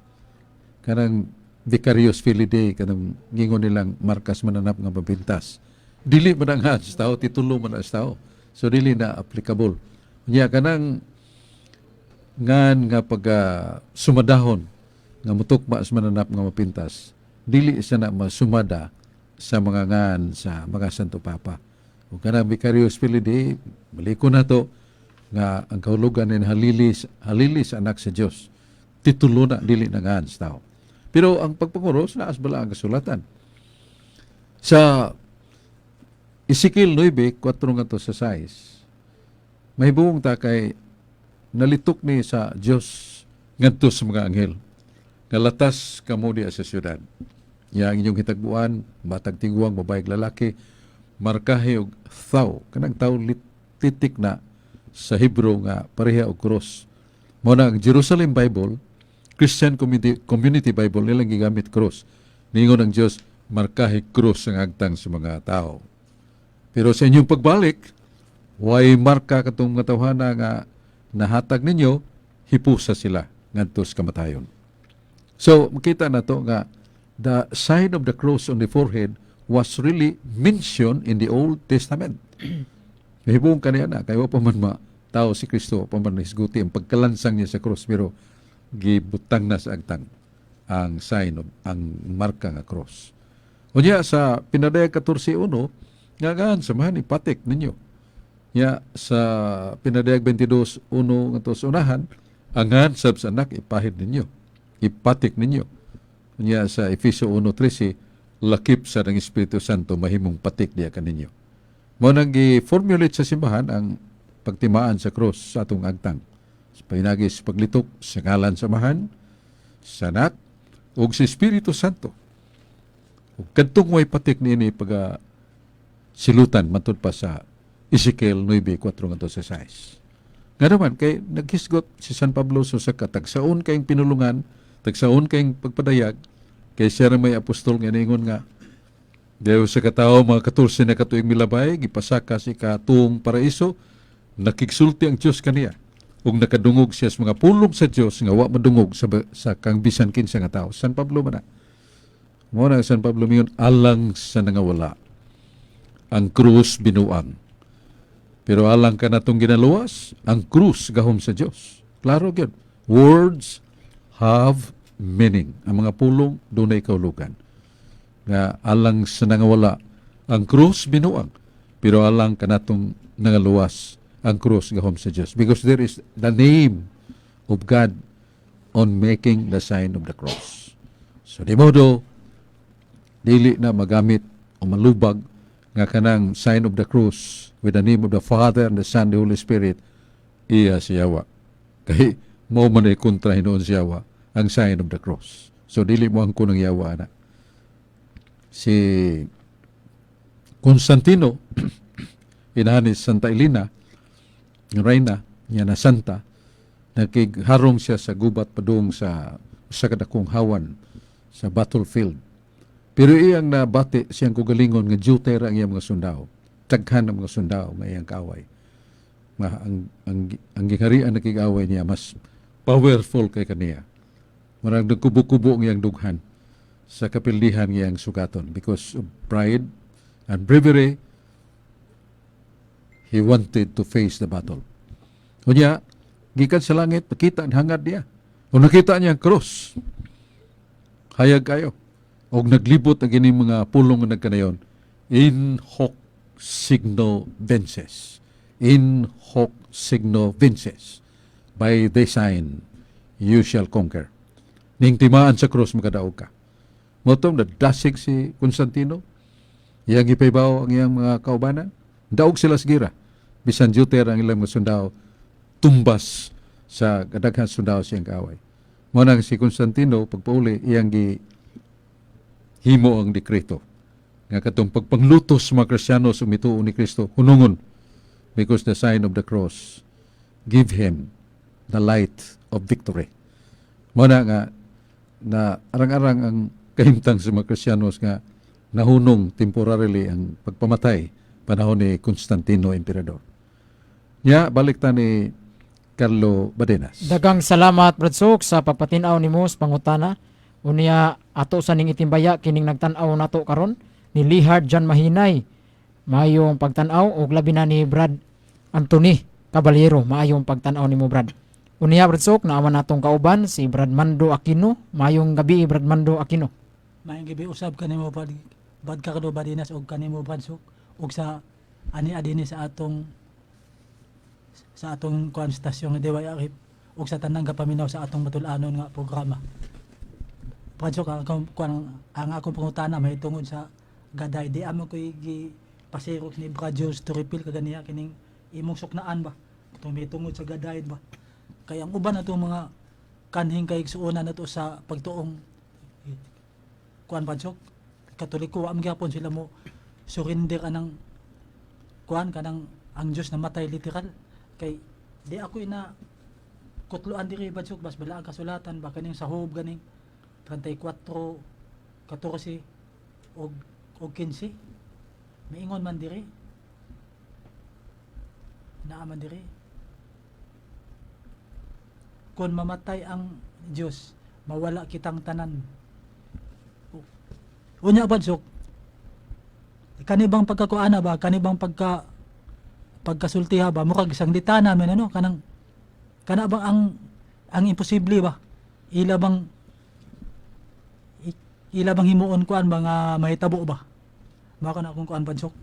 Kanang Vicarius Filii Dei, kanang gingon nilang markas mananap nga mapintas. Dili man ang sa tao, titulo man ang sa tao. So dili na applicable. Nya kanang ngan nga pagka sumadahon nga mutukma sa mananap nga mapintas, dili sa na masumada sa mga ngan sa mga Santo Papa. Ug kanang Vicarius Filii Dei, baliko na to nga ang kahulugan ni halili halili sa anak sa Dios. Titulo na, dili na ngan sa tao. Pero ang pagpanguros naas bala ang kasulatan. Sa Ezekiel 9, 4 ngadto sa 6, mahibuong ta kay nalitok ni sa Dios ngadto sa mga anghel. Nga latas kamo diya sa syudad. Ya ang inyong hitagbuan, batag tiguang, babae, lalaki, markahe og thau. Kanang tau titik na sa Hebrew nga pareha og cross. Mao na ang Jerusalem Bible, Christian Community Bible nilang gigamit cross. Ningon ang Dios, markahe cross ang agtang sa mga tao. Pero sa inyong pagbalik, way marka katong mga tawhana nga nahatag ninyo, hipusa sila ngadto sa kamatayon. So, makita na to nga the sign of the cross on the forehead was really mentioned in the Old Testament. Mahibong kaniya na, kay wa pa man ma tao si Kristo, wa pa man hisguti ang pagkalansang niya sa cross, pero gibutang na sa agtang ang sign of ang marka nga cross. Unya sa Pinadayag 14.1, nga gaan samahan ipatik ninyo. Nya sa Pinadayag 22.1 ngadto sa unahan, ang ngan sab sa anak ipahid ninyo. Ipatik ninyo. Unya sa Efeso 1.13, lakip sa ng Espiritu Santo mahimong patik diya kaninyo. Mao nang gi-formulate sa simbahan ang pagtimaan sa cross sa atong agtang. Sa pahinagi sa paglitok sa ngalan sa Amahan, sa Anak, ug sa Espiritu Santo. Ug kadtong way patik niini pag silutan matud pa sa Ezekiel 9:4 ngadto sa 6. Nga naman, kay naghisgot si San Pablo sa usa ka tagsaon kayong pinulungan, tagsaon kayong pagpadayag, kay siya ra may apostol nga ningon nga Deo sa katao mga 14 na katuig milabay, gipasaka si katuong paraiso, nakigsulti ang Dios kaniya. Ug nakadungog siya sa mga pulong sa Dios nga wa madungog sa kang bisan kinsa nga tao. San Pablo man na. Mao na San Pablo miingon alang sa nangawala. Ang krus binuang. Pero alang kanatong ginaluwas, ang krus gahom sa Dios. Klaro gyud. Words have meaning. Ang mga pulong dunay kahulugan. Nga alang sa nangawala, ang krus binuang. Pero alang kanatong nangaluwas, ang krus gahom sa Dios. Because there is the name of God on making the sign of the cross. So di modo, dili na magamit o malubag nga kanang sign of the cross with the name of the Father and the Son and the Holy Spirit iya si Yawa. Kay mao man ay kontra hinuon si Yawa ang sign of the cross. So dili mo ang kunang Yawa na. Si Constantino, inahan ni Santa Elena, ng reyna, niya na santa, nakigharong siya sa gubat padung sa kadakong hawan sa battlefield. Pero iyang nabati siyang kugalingon nga juter ang iyang mga sundao. Daghan ang mga sundao nga iyang kaaway. Ma, ang giharian nakig-away niya mas powerful kay kaniya. Marag nagkubo-kubo ang iyang dughan sa kapildihan ngiyang sugaton because of pride and bravery, he wanted to face the battle. Unya, gikan sa langit, nakita ang hangad niya. O nakita niya ang cross. Hayag kayo. Og naglibot ang gining mga pulong nga nagkanayon. "In hoc signo vinces. In hoc signo vinces. By this sign, you shall conquer." Ning timaan sa cross, makadaog ka. Mao tong nadasig si Constantino. Iyang ipaybaw ang iyang mga kaubanan. Daog sila sa gira. Bisan juter ang ilang mga sundao, tumbas sa kadaghan sundao siyang kaaway. Mao na si Constantino, pagpauli, iyang gi himo ang dekreto nga katong pagpanglutos sa mga Kristiyano sa mituo ni Kristo hunungon, because the sign of the cross give him the light of victory. Mao na nga na arang-arang ang kahimtang sa mga Kristiyanos nga nahunong temporarily ang pagpamatay panahon ni Constantino Emperador. Nya balik ta ni Carlo Badenas. Daghang salamat, Brad Sok, sa pagpatin-aw nimo sa pangutana. Unya ato sa ning itimbaya kining nagtan-aw nato karon ni Lihard John Mahinay. Maayong pagtan-aw og labi na ni Brad Anthony Caballero. Maayong pagtan-aw nimo, Brad. Unya, Brad Sok, naa man natong kauban si Brad Mando Aquino. Maayong gabi, Brad Mando Aquino. Maayong gabi usab kanimo, Brad Carlo Badinas, og kanimo, Brad Sok, ug sa ani adini sa atong kuan stasyon nga DYRF ug sa tanang gapaminaw sa atong matul-anon nga programa. Brad Sok, ang akong kuan, ang akong pangutana mahitungod sa gaday. Di amo ko gi pasirok ni Brad Jules Toripil kaganiya kining imong suknaan ba itong mahitungod sa gaday ba, kay ang uban atong mga kanhing kaigsuonan nato sa pagtuong kuan, Brad Sok, Katoliko, wa man gyapon sila mo surrender anang kuan kanang ang Dios namatay literal. Kay di ako ina kutloan diri, Brad Sok, bas bala ang kasulatan ba kaning sa Job ganing 34 14 og 15, miingon man diri, naa man diri, kung mamatay ang Dios, mawala kitang tanan. Unya, Brad Sok, kani bang pagkakuana ba, kani bang pagkasultiha ba, murag isang litana man ano, kanang kana bang ang imposible ba, ila bang himuon kuan ba nga mahitabo ba? Mao na akong kuan, Brad Sok.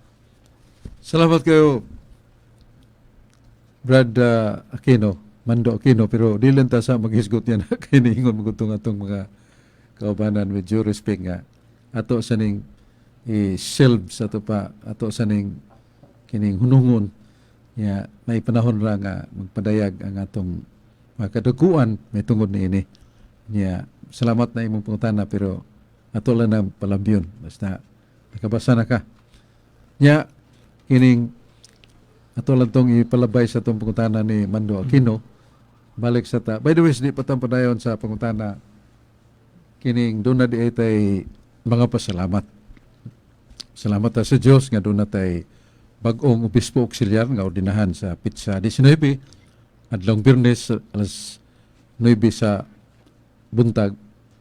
Salamat kayo, Brad Aquino, Mando Aquino, pero di lang ta sa maghisgot yan kay niingon magutong atong mga kaubanan, with due respect nga ato sa ning i-shelve sa ato pa, ato sa ning kining hunungon ya, may panahon ra nga magpadayag ang atong mga kadakuan may tungod niini. Nya salamat na imong pangutana, pero ato lang na palambyon, basta nakabasa na ka. Nya kining ato lang tong ipalabay sa atong pangutana ni Mando Aquino. Balik sa ta. By the way, di pa tang padayon sa pangutana, kining doon na di ay tay mga pasalamat. Salamat ta sa Dios nga doon na tay bag-ong obispo auxiliar nga ordinahan sa petsa 19, adlong Biyernes, alas 9 sa buntag,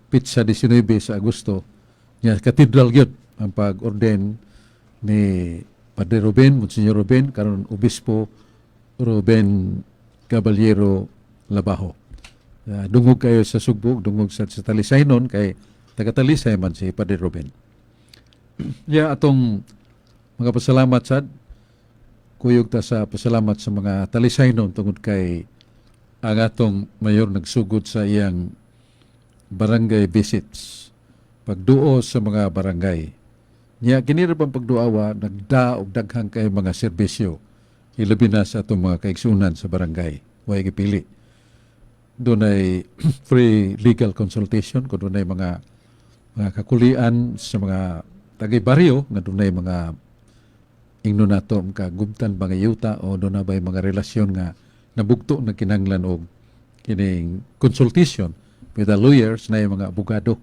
petsa 19 sa Agosto nya katedral gyud ang pag-ordain ni Padre Ruben, Monsignor Ruben, karon Obispo Ruben Caballero Labajo. Dungog kayo sa Sugbo, dungog sa Talisay nun, kay taga Talisay man si Padre Ruben. Ya, atong mga pasalamat sad, kuyog ta sa pasalamat sa mga Talisay nun tungod kay ang atong mayor nagsugod sa iyang barangay visits, pagduo sa mga barangay. Nya kini ra pang pagduawa nagda og daghang kay mga serbisyo, ilabi na sa atong mga kaigsunan sa barangay. Way gipili. Dunay free legal consultation kung dunay mga kakulian sa mga tagay baryo nga dunay mga ingno nato kagubtan mga yuta o doon na ba'y mga relasyon nga nabugto na kinahanglan og kining consultation with the lawyers na yung mga abogado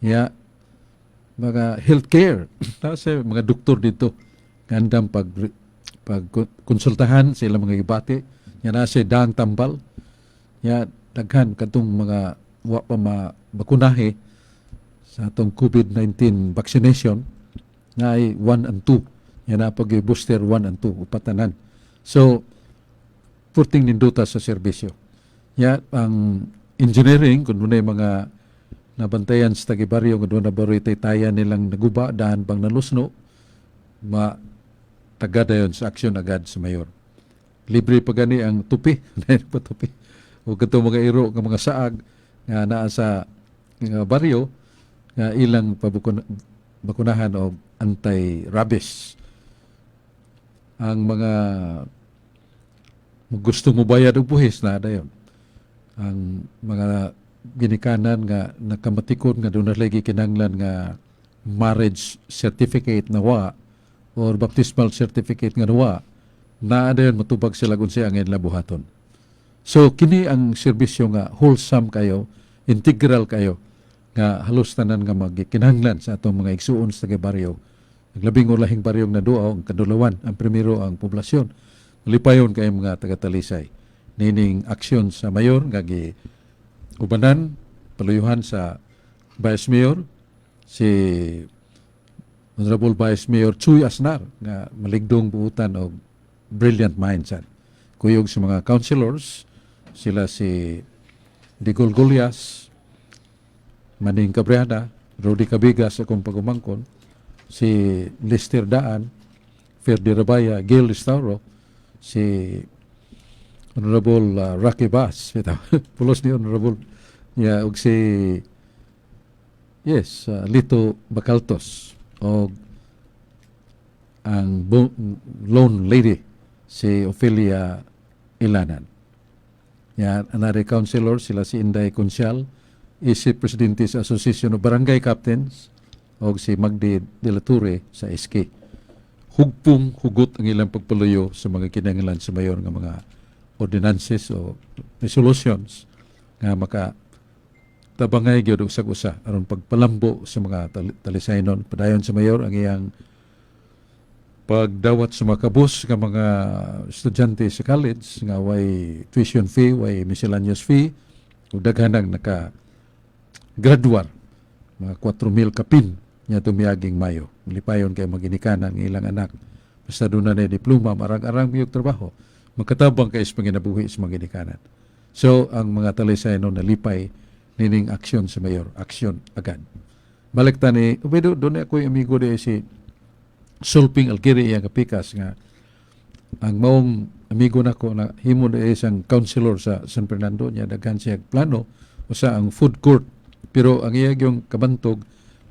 ya, mga healthcare sa mga doktor dito nga andam pag pag konsultahan sa ilang mga gibati ya, na sa daang tambal ya, daghan kadtong mga wa pa mabakunahe sa atong COVID-19 vaccination na ay 1 and 2 yan na pag booster 1 and 2 upatanan. So purting ninduta sa serbisyo ya. Ang engineering, kung dunay mga nabantayan sa tagibaryo nga doon na baroy taya nilang naguba dahan bang nalusno, ma tagad dayon sa aksyon agad sa mayor. Libre pa gani ang tupi dahil pa tupi o kadtong mga iro nga mga saag nga naa sa nga baryo nga ilang bakunahan og anti-rabies. Ang mga Gusto mo bayad og buhis na dayon. Ang mga ginikanan nga nakamatikon nga doon na lagi kinahanglan nga marriage certificate na wa or baptismal certificate nga wa naa dayon, matubag sila kung siya ang ilang buhaton. So kini ang serbisyo nga wholesome kayo, integral kayo nga halos tanan nga magikinahanglan sa atong mga igsuon sa taga baryo. Ang labing ulahing baryo nga naduaw ang kadulawan, ang primero ang poblasyon. Lipayon kay mga taga-Talisay nining aksyon sa mayor nga gi ubanan paluyuhan sa Vice Mayor, si Honorable Vice Mayor Chuy Asnar nga maligdong buutan og brilliant mindset. Kuyog sa mga councilors, sila si Digol Golias, Maning Cabriana, Rudy Cabigas akong pagumangkon, si Lester Daan, Ferdi Rabaya, Gil Estauro, si Honorable Rocky Bass, bitaw, pulos ni Honorable, yeah, ug si yes, Lito Bacaltos, og ang lone lady si Ophelia Ilanan. Ya, another councilor sila si Inday Consial, isip presidente sa Association of Barangay Captains, og si Magdi de la Torre sa SK. Hugpong hugot ang ilang pagpaluyo sa mga kinahanglan sa mayor nga mga ordinances o resolutions nga maka tabangay gyud og usa aron pagpalambo sa mga talisaynon. Padayon sa mayor ang iyang pagdawat sa mga kabus nga mga estudyante sa college nga way tuition fee, way miscellaneous fee, ug daghan ang naka graduar, mga 4,000 kapin nya tumiaging Mayo. Lipayon kay maginikanan ng ilang anak. Basta doon na diploma, marang-arang miyog trabaho. Makatabang kay sa panginabuhi sa mga ginikanan. So, ang mga talisay no nalipay nining aksyon sa mayor. Aksyon agad. Balik ta ni, ubido, doon ako yung amigo di si Sulping Algiri iyang kapikas nga ang maong amigo nako na himo na isang councilor sa San Fernando niya, daghan siya plano usa ang food court, pero ang iya yung kabantog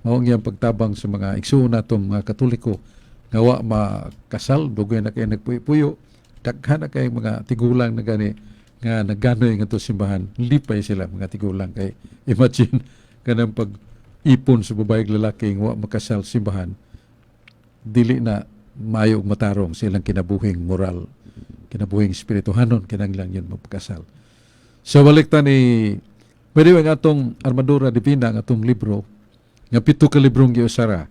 mao ang iyang pagtabang sa mga igsuon natong mga Katoliko nga wa makasal, dugay na kay nagpuyo-puyo, daghan na kay mga tigulang na gani nga naganoy nga simbahan. Lipay sila mga tigulang kay imagine kanang pag ipon sa babae ug lalaki nga wa makasal simbahan, dili na maayo ug matarong sa ilang kinabuhing moral, kinabuhing espirituhanon, kinahanglan yun magpakasal. So balik ta ni pwede ang atong Armadura Divina, ang atong libro, nga pito ka librong giusara.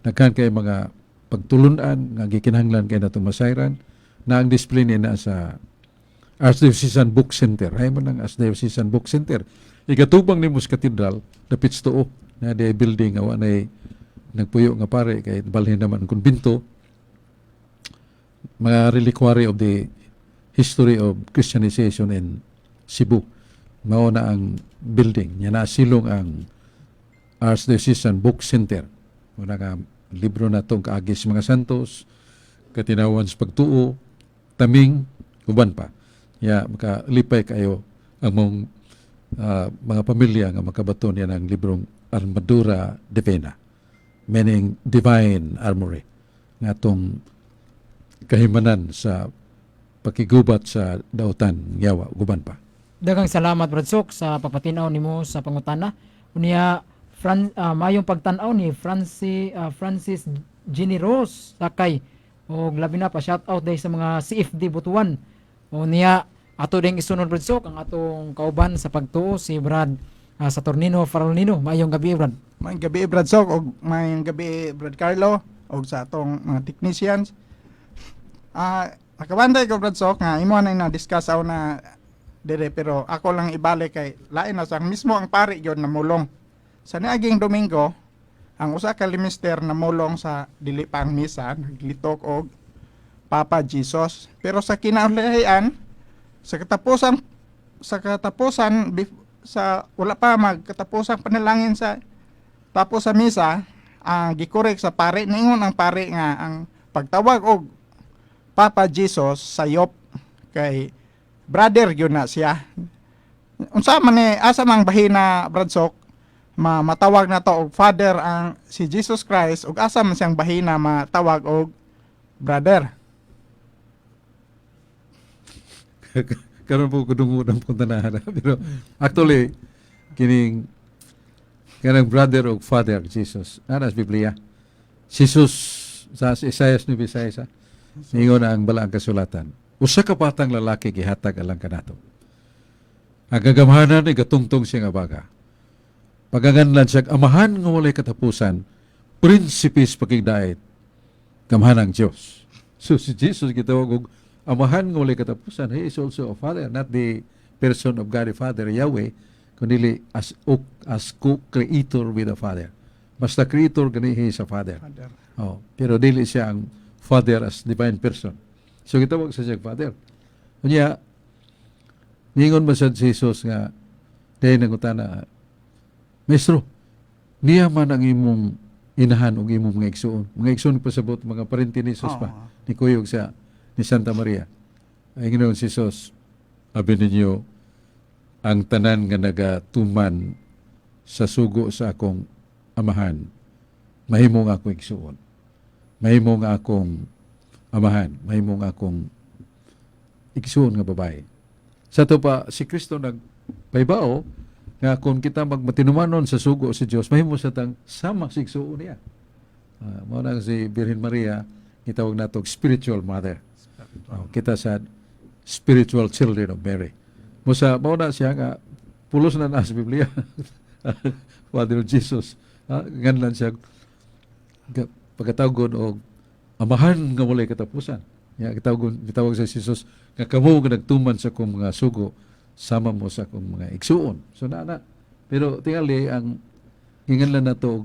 Daghan kay mga pagtulunan nga gikinahanglan kay natong masayran na ang display ni na sa Archdiocesan Book Center. Hay mo ng Archdiocesan Book Center. Ikatubang nimo sa katedral, dapit sa tuo, na di building nga wa nay nagpuyo nga pare kay balhin naman ang kumbinto, mga reliquary of the history of Christianization in Cebu. Mao na ang building. Nya na silong ang Archdiocesan Book Center. Muna nga libro na itong kaagis mga santos, katinawan sa pagtuo, taming, uban pa. Ya, makalipay kayo ang mong mga pamilya nga makabaton yan ang librong Armadura Divina, meaning divine armory, nga atong kahimanan sa pakigubat sa dautan, yawa, guban pa. Daghang salamat, Brad Sok, sa pagpatinaw nimo sa pangutana. Unya Fran, mayong pagtan-aw ni Francis Jenny Rose Sakay og labi na pa shout out dahil sa mga CFD Butuan. Unya ato ding isunod, Brad Sok, ang atong kauban sa pagtuo, si Brad Saturnino Farolnino. Maayong gabi, Brad. Maayong gabi, Brad Sok, og maayong gabi, Brad Carlo, og sa atong mga technicians. Nakabantay ko, Brad Sok, nga imo na na-discuss aw na dire, pero ako lang ibalik kay lain na sa mismo ang pari gyud namulong. Sa niaging Domingo, ang usa ka limister namulong sa dili pa ang misa, naglitok og Papa Jesus. Pero sa kinaulihan, sa katapusan sa wala pa magkatapusang panalangin sa tapos sa misa, ang gikorek sa pare, ningon ang pare nga ang pagtawag og Papa Jesus sayop kay brother yun na siya. Unsa man ni, asa mang bahina, Brad Sok, ma matawag na to og father ang si Jesus Christ ug asa man siyang bahina matawag og brother? Karon po ko dungo ng pangutanahan. Pero actually, kining kanang brother og father Jesus. Ana sa Biblia. Jesus sa Isaias ni Isaias. Ningon ang balaang kasulatan. Usa ka batang lalaki gihatag alang kanato. Ang kagamhanan ay gatungtong siya nga baga. Paganganlan siya Amahan nga walay katapusan, Prinsipe sa pakigdait, gamhanang Diyos. So si Jesus gitawag og Amahan nga walay katapusan. He is also a father, not the person of God the Father, Yahweh, kundi as co-creator with the Father. Basta creator gani, he is a father. Father. Oh, pero dili siya ang Father as divine person. So gitawag sa siya Father. Unya, ningon ba sa Jesus nga dahil nangutana, "Maestro, niya man ang imong inahan ug imong mga igsuon?" Mga igsuon, pasabot mga parente ni Jesus pa, ni kuyog sa ni Santa Maria. Ay ginoon si Jesus, "Abi ninyo, ang tanan nga nagatuman sa sugo sa akong Amahan, mahimo nga akong igsuon. Mahimo nga akong amahan, mahimo nga akong igsuon nga babae." Sa to pa, si Kristo nagpahibaw nga kung kita magmatinumanon sa sugo sa Dios, mahimo sa tang sama sa igsuon niya. Mao na si Birhen Maria, gitawag nato spiritual mother. Oh, kita sa spiritual children of Mary. Musa mao na siya nga pulos na na sa Biblia. Father Jesus. Nganlan siya pagkatawgon og Amahan nga walay katapusan. Ya gitawgon gitawag sa Jesus nga kamo nga nagtuman sa akong mga sugo sama mo sa akong mga igsuon. So na na. Pero tingali ang ingan lang nato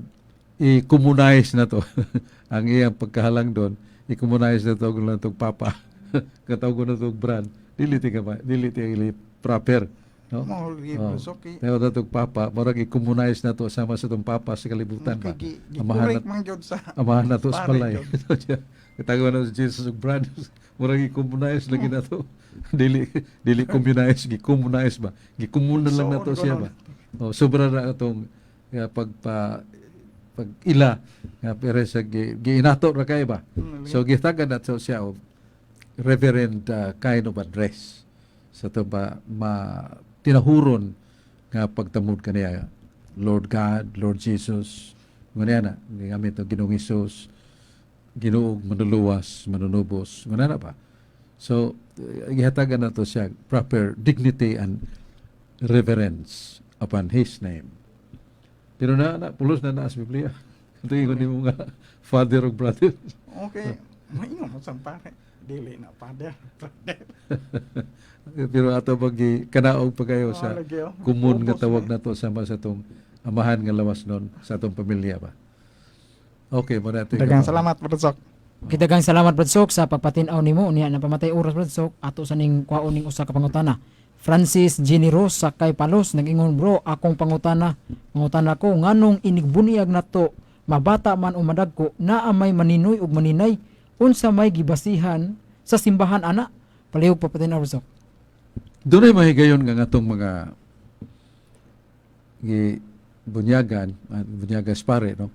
i-communize na to ang iyang pagkahalang doon, i-communize na to lang to papa, katawgon na to brand, dili ti ka ba, dili ti proper, no? Mo lagi. Oh. Okay. Pero na papa, murag i-communize na to sama sa tong papa sa kalibutan ba. Okay, Amahan gi-correct na man gyud sa amahan na to sa pare balay. gyud. Katago na si Jesus ug brand, murag i-communize lagi na to. Dili dili communize, gi-communize ba? Gi-commune na lang na to Suon siya ko ba. Oh, sobra na atong nga pagpa pag ila nga pero sa giinato ra kay ba. So gitagan na to siya og reverend kind of address sa to ba, ma tinahuron nga pagtamod kaniya, Lord God, Lord Jesus, ngani na gigamit og Ginoong Hesus, Ginoong manluluwas, manunubos, ngani na ba. So gihatagan na to siya proper dignity and reverence upon his name. Pero na, na pulos na na sa Biblia. Ito yung nimo nga father ug brother. Okay. Maingon mo sa pare. Dili na father, brother. Pero ato bagi kanaog pa kayo sa Ah, lagi, oh. kumun nga Ubos tawag na na to sama sa atong amahan nga lawas nun sa atong pamilya ba. Okay, mo na ito. Daghang salamat, Brother Sok. Okay, daghang salamat, Brad Sok, sa pagpatin-aw nimo. Unya napamatay oras, Brad Sok, ato sa ning kwaon ning usa ka pangutana. Francis Generos sa kay Palos nag-ingon, "Bro, akong pangutana ko, nganong inigbuniyag nato, mabata man o madagko, naa may maninoy ug maninay? Unsa may gibasihan sa simbahan ana? Palihog papatin-aw, Brad Sok." Dunay mahigayon nga ngatong mga gi bunyagan, bunyagas pare, no?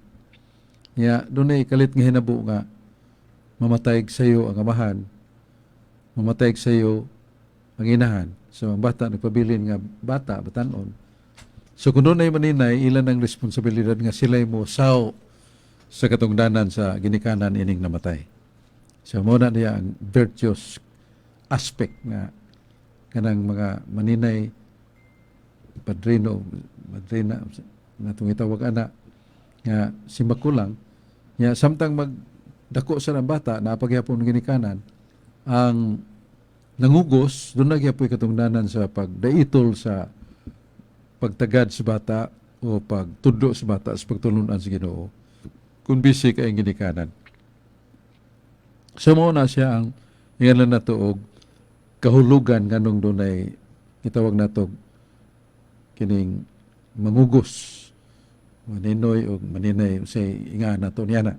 Ya, dunay kalit nga hinabo nga mamatay sa iyo ang amahan, mamatay sa iyo ang inahan. So ang bata nagpabilin nga bata, batanon. So kung dunay maninay, ilan ang responsibilidad nga sila mo saw sa katungdanan sa ginikanan ining namatay. So mo na niya ang virtuous aspect nga kanang mga maninay, padrino, madrina natong itawag ana nga si makulang nya samtang magdako sa ang bata naa pa gyapon ginikanan ang nangugos, doon na gyapoy katungdanan sa pagdaitol sa pagtagad sa bata o pagtudlo sa bata sa pagtulunan sa Ginoo kung busy kay ang ginikanan. So mao na siya ang ingalan nato og kahulugan nganong dunay gitawag nato kining mangugos, maninoy o maninay say inga nato niya na.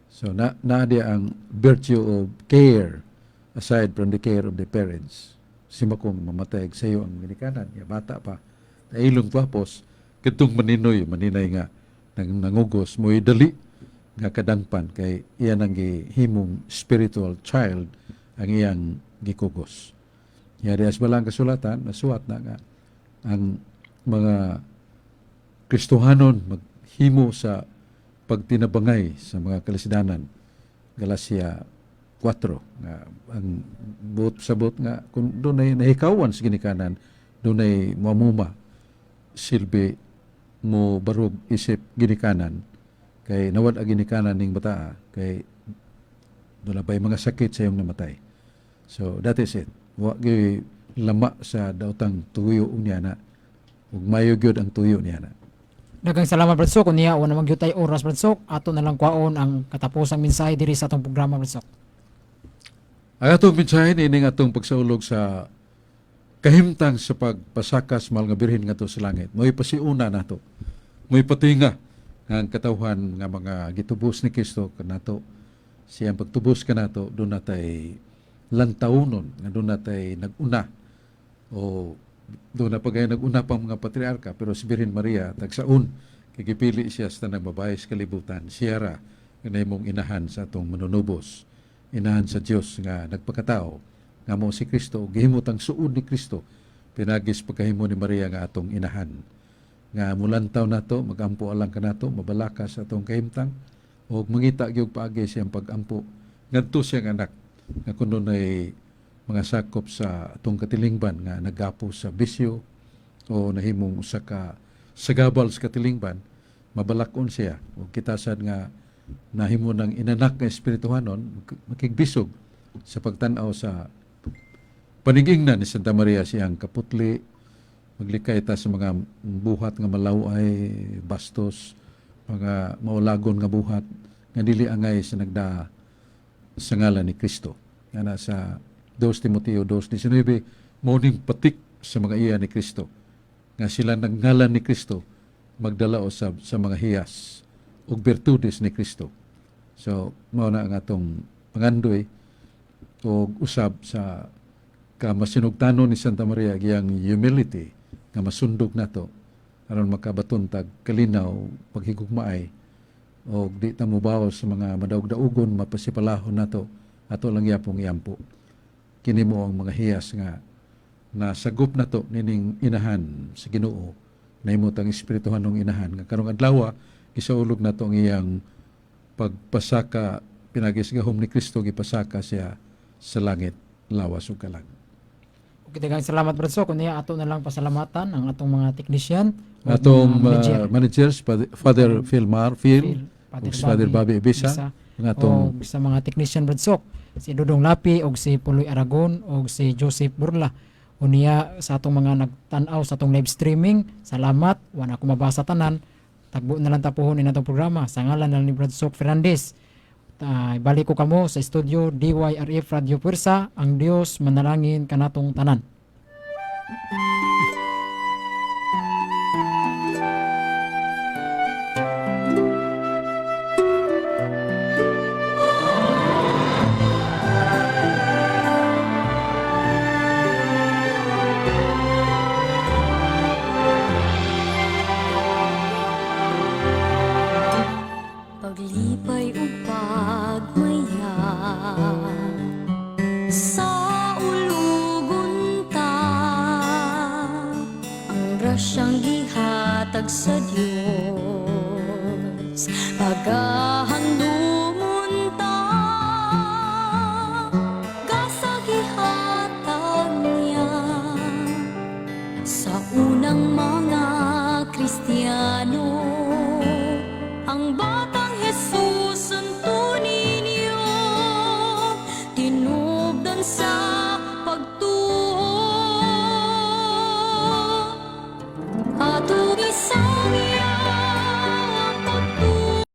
So na naa diya ang virtue of care aside from the care of the parents. Sima kung mamatay sa iyo ang ginikanan ya bata pa, nailong tapos kadtong maninoy, maninay nga nang nangugos mo dali nga kadangpan kay iyan ang gihimong spiritual child ang iyang gikugos. Yari as balang kasulatan, nasuwat na nga ang mga Kristohanon maghimo sa pagtinabangay sa mga kalisidanan. Galacia 4 nga ang buot sa buot nga kung dunay nahikawan sa ginikanan, dunay mamuma silbi mo barog isip ginikanan, kay nawad ang ginikanan ning bataa, kay doon na ba'y mga sakit sa iyong namatay. So that is it. Wa gyud lama sa daotang tuyo niya na, ug mayo gyud ang tuyo niya na. Daghang salamat, Brad Sok. Unya, wala man gyud tay oras, Brad Sok. Ato na lang kwaon ang katapusang mensahe diri sa atong programa, Brad Sok. Ang atong mensahe nining atong pagsaulog sa kahimtang sa pagpasakas mahal nga birhen ngadto sa langit. Mo'y pasiuna nato. Mo'y patinga nga ang katawhan nga mga gitubos ni Kristo kanato, siyang pagtubos kanato, doon natay lantawnon nga doon natay nag-una o doon na pagay nag-una pang mga patriarka, pero si Birhen Maria tagsaon kay gipili siya sa tanang babae sa kalibutan, siya ra nga nahimong inahan sa atong manunubos, inahan sa Dios nga nagpakatao nga mo si Kristo, gihimot ang suod ni Kristo pinagis pagkahimo ni Maria nga atong inahan, nga mulantaw nato, magampo alang kanato, mabalaka sa atong kahimtang ug mangita gyud paagi siyang pagampo ngadto siyang anak nga kun dunay mga sakop sa atong katilingban nga nagapo sa bisyo o nahimong usa ka sagabal sa katilingban, mabalakon siya ug kita sad nga nahimo ng inanak nga espirituhanon, makigbisog sa pagtan-aw sa panigingnan ni Santa Maria siyang kaputli. Maglikay ta sa mga buhat nga malaway, bastos, mga maulagon nga buhat nga dili angay sa nagda sa ngalan ni Kristo. Nga sa 2 Timoteo 2:19, mao ning patik sa mga iya ni Kristo nga sila nagngalan ni Kristo magdala usab sa mga hiyas ug birtudes ni Kristo. So mao na ang atong pangandoy ug usab sa kamasinugtanon ni Santa Maria, iyang humility nga masundog nato aron makabaton tag kalinaw, paghigugmaay og di ta mobawas sa mga madaog-daugon, mapasipalahon nato, ato lang yapong iampo. Kini mo ang mga hiyas nga nasagop nato nining inahan sa Ginoo, nahimo tang espirituhanong inahan nga karong adlaw gisaulog nato ang iyang pagpasaka pinagi sa gahom ni Kristo, gipasaka siya sa langit lawas ug kalag. Okay, daghang salamat, Brad Sok. Unya, ato na lang pasalamatan ang atong mga technician ug Atong mga manager. Managers, Father Phil Mar, Phil, Phil, ug si Father Bobby Ibisa, ang atong og sa mga technician, Brad Sok, si Dudong Lapi og si Puloy Aragon og si Joseph Burla. Unya sa atong mga nagtan-aw sa atong live streaming, salamat. Wala ko mabasa tanan. Tagbo na lang tapuhon in atong programa sa ngalan na lang ni Brad Sok Fernandez. Balik ko kamo sa studio DYRF Radio Puwersa. Ang Dios manalangin kanatong tanan. Paglipay ug pagmaya sa ulugunta, ang grasyang gihatag sa Dios pagahandumon ta. Gasa gihatag niya sa unang mga Kristiyano, ang batang Jesus Santo Niño, tinubdan sa pagtuo.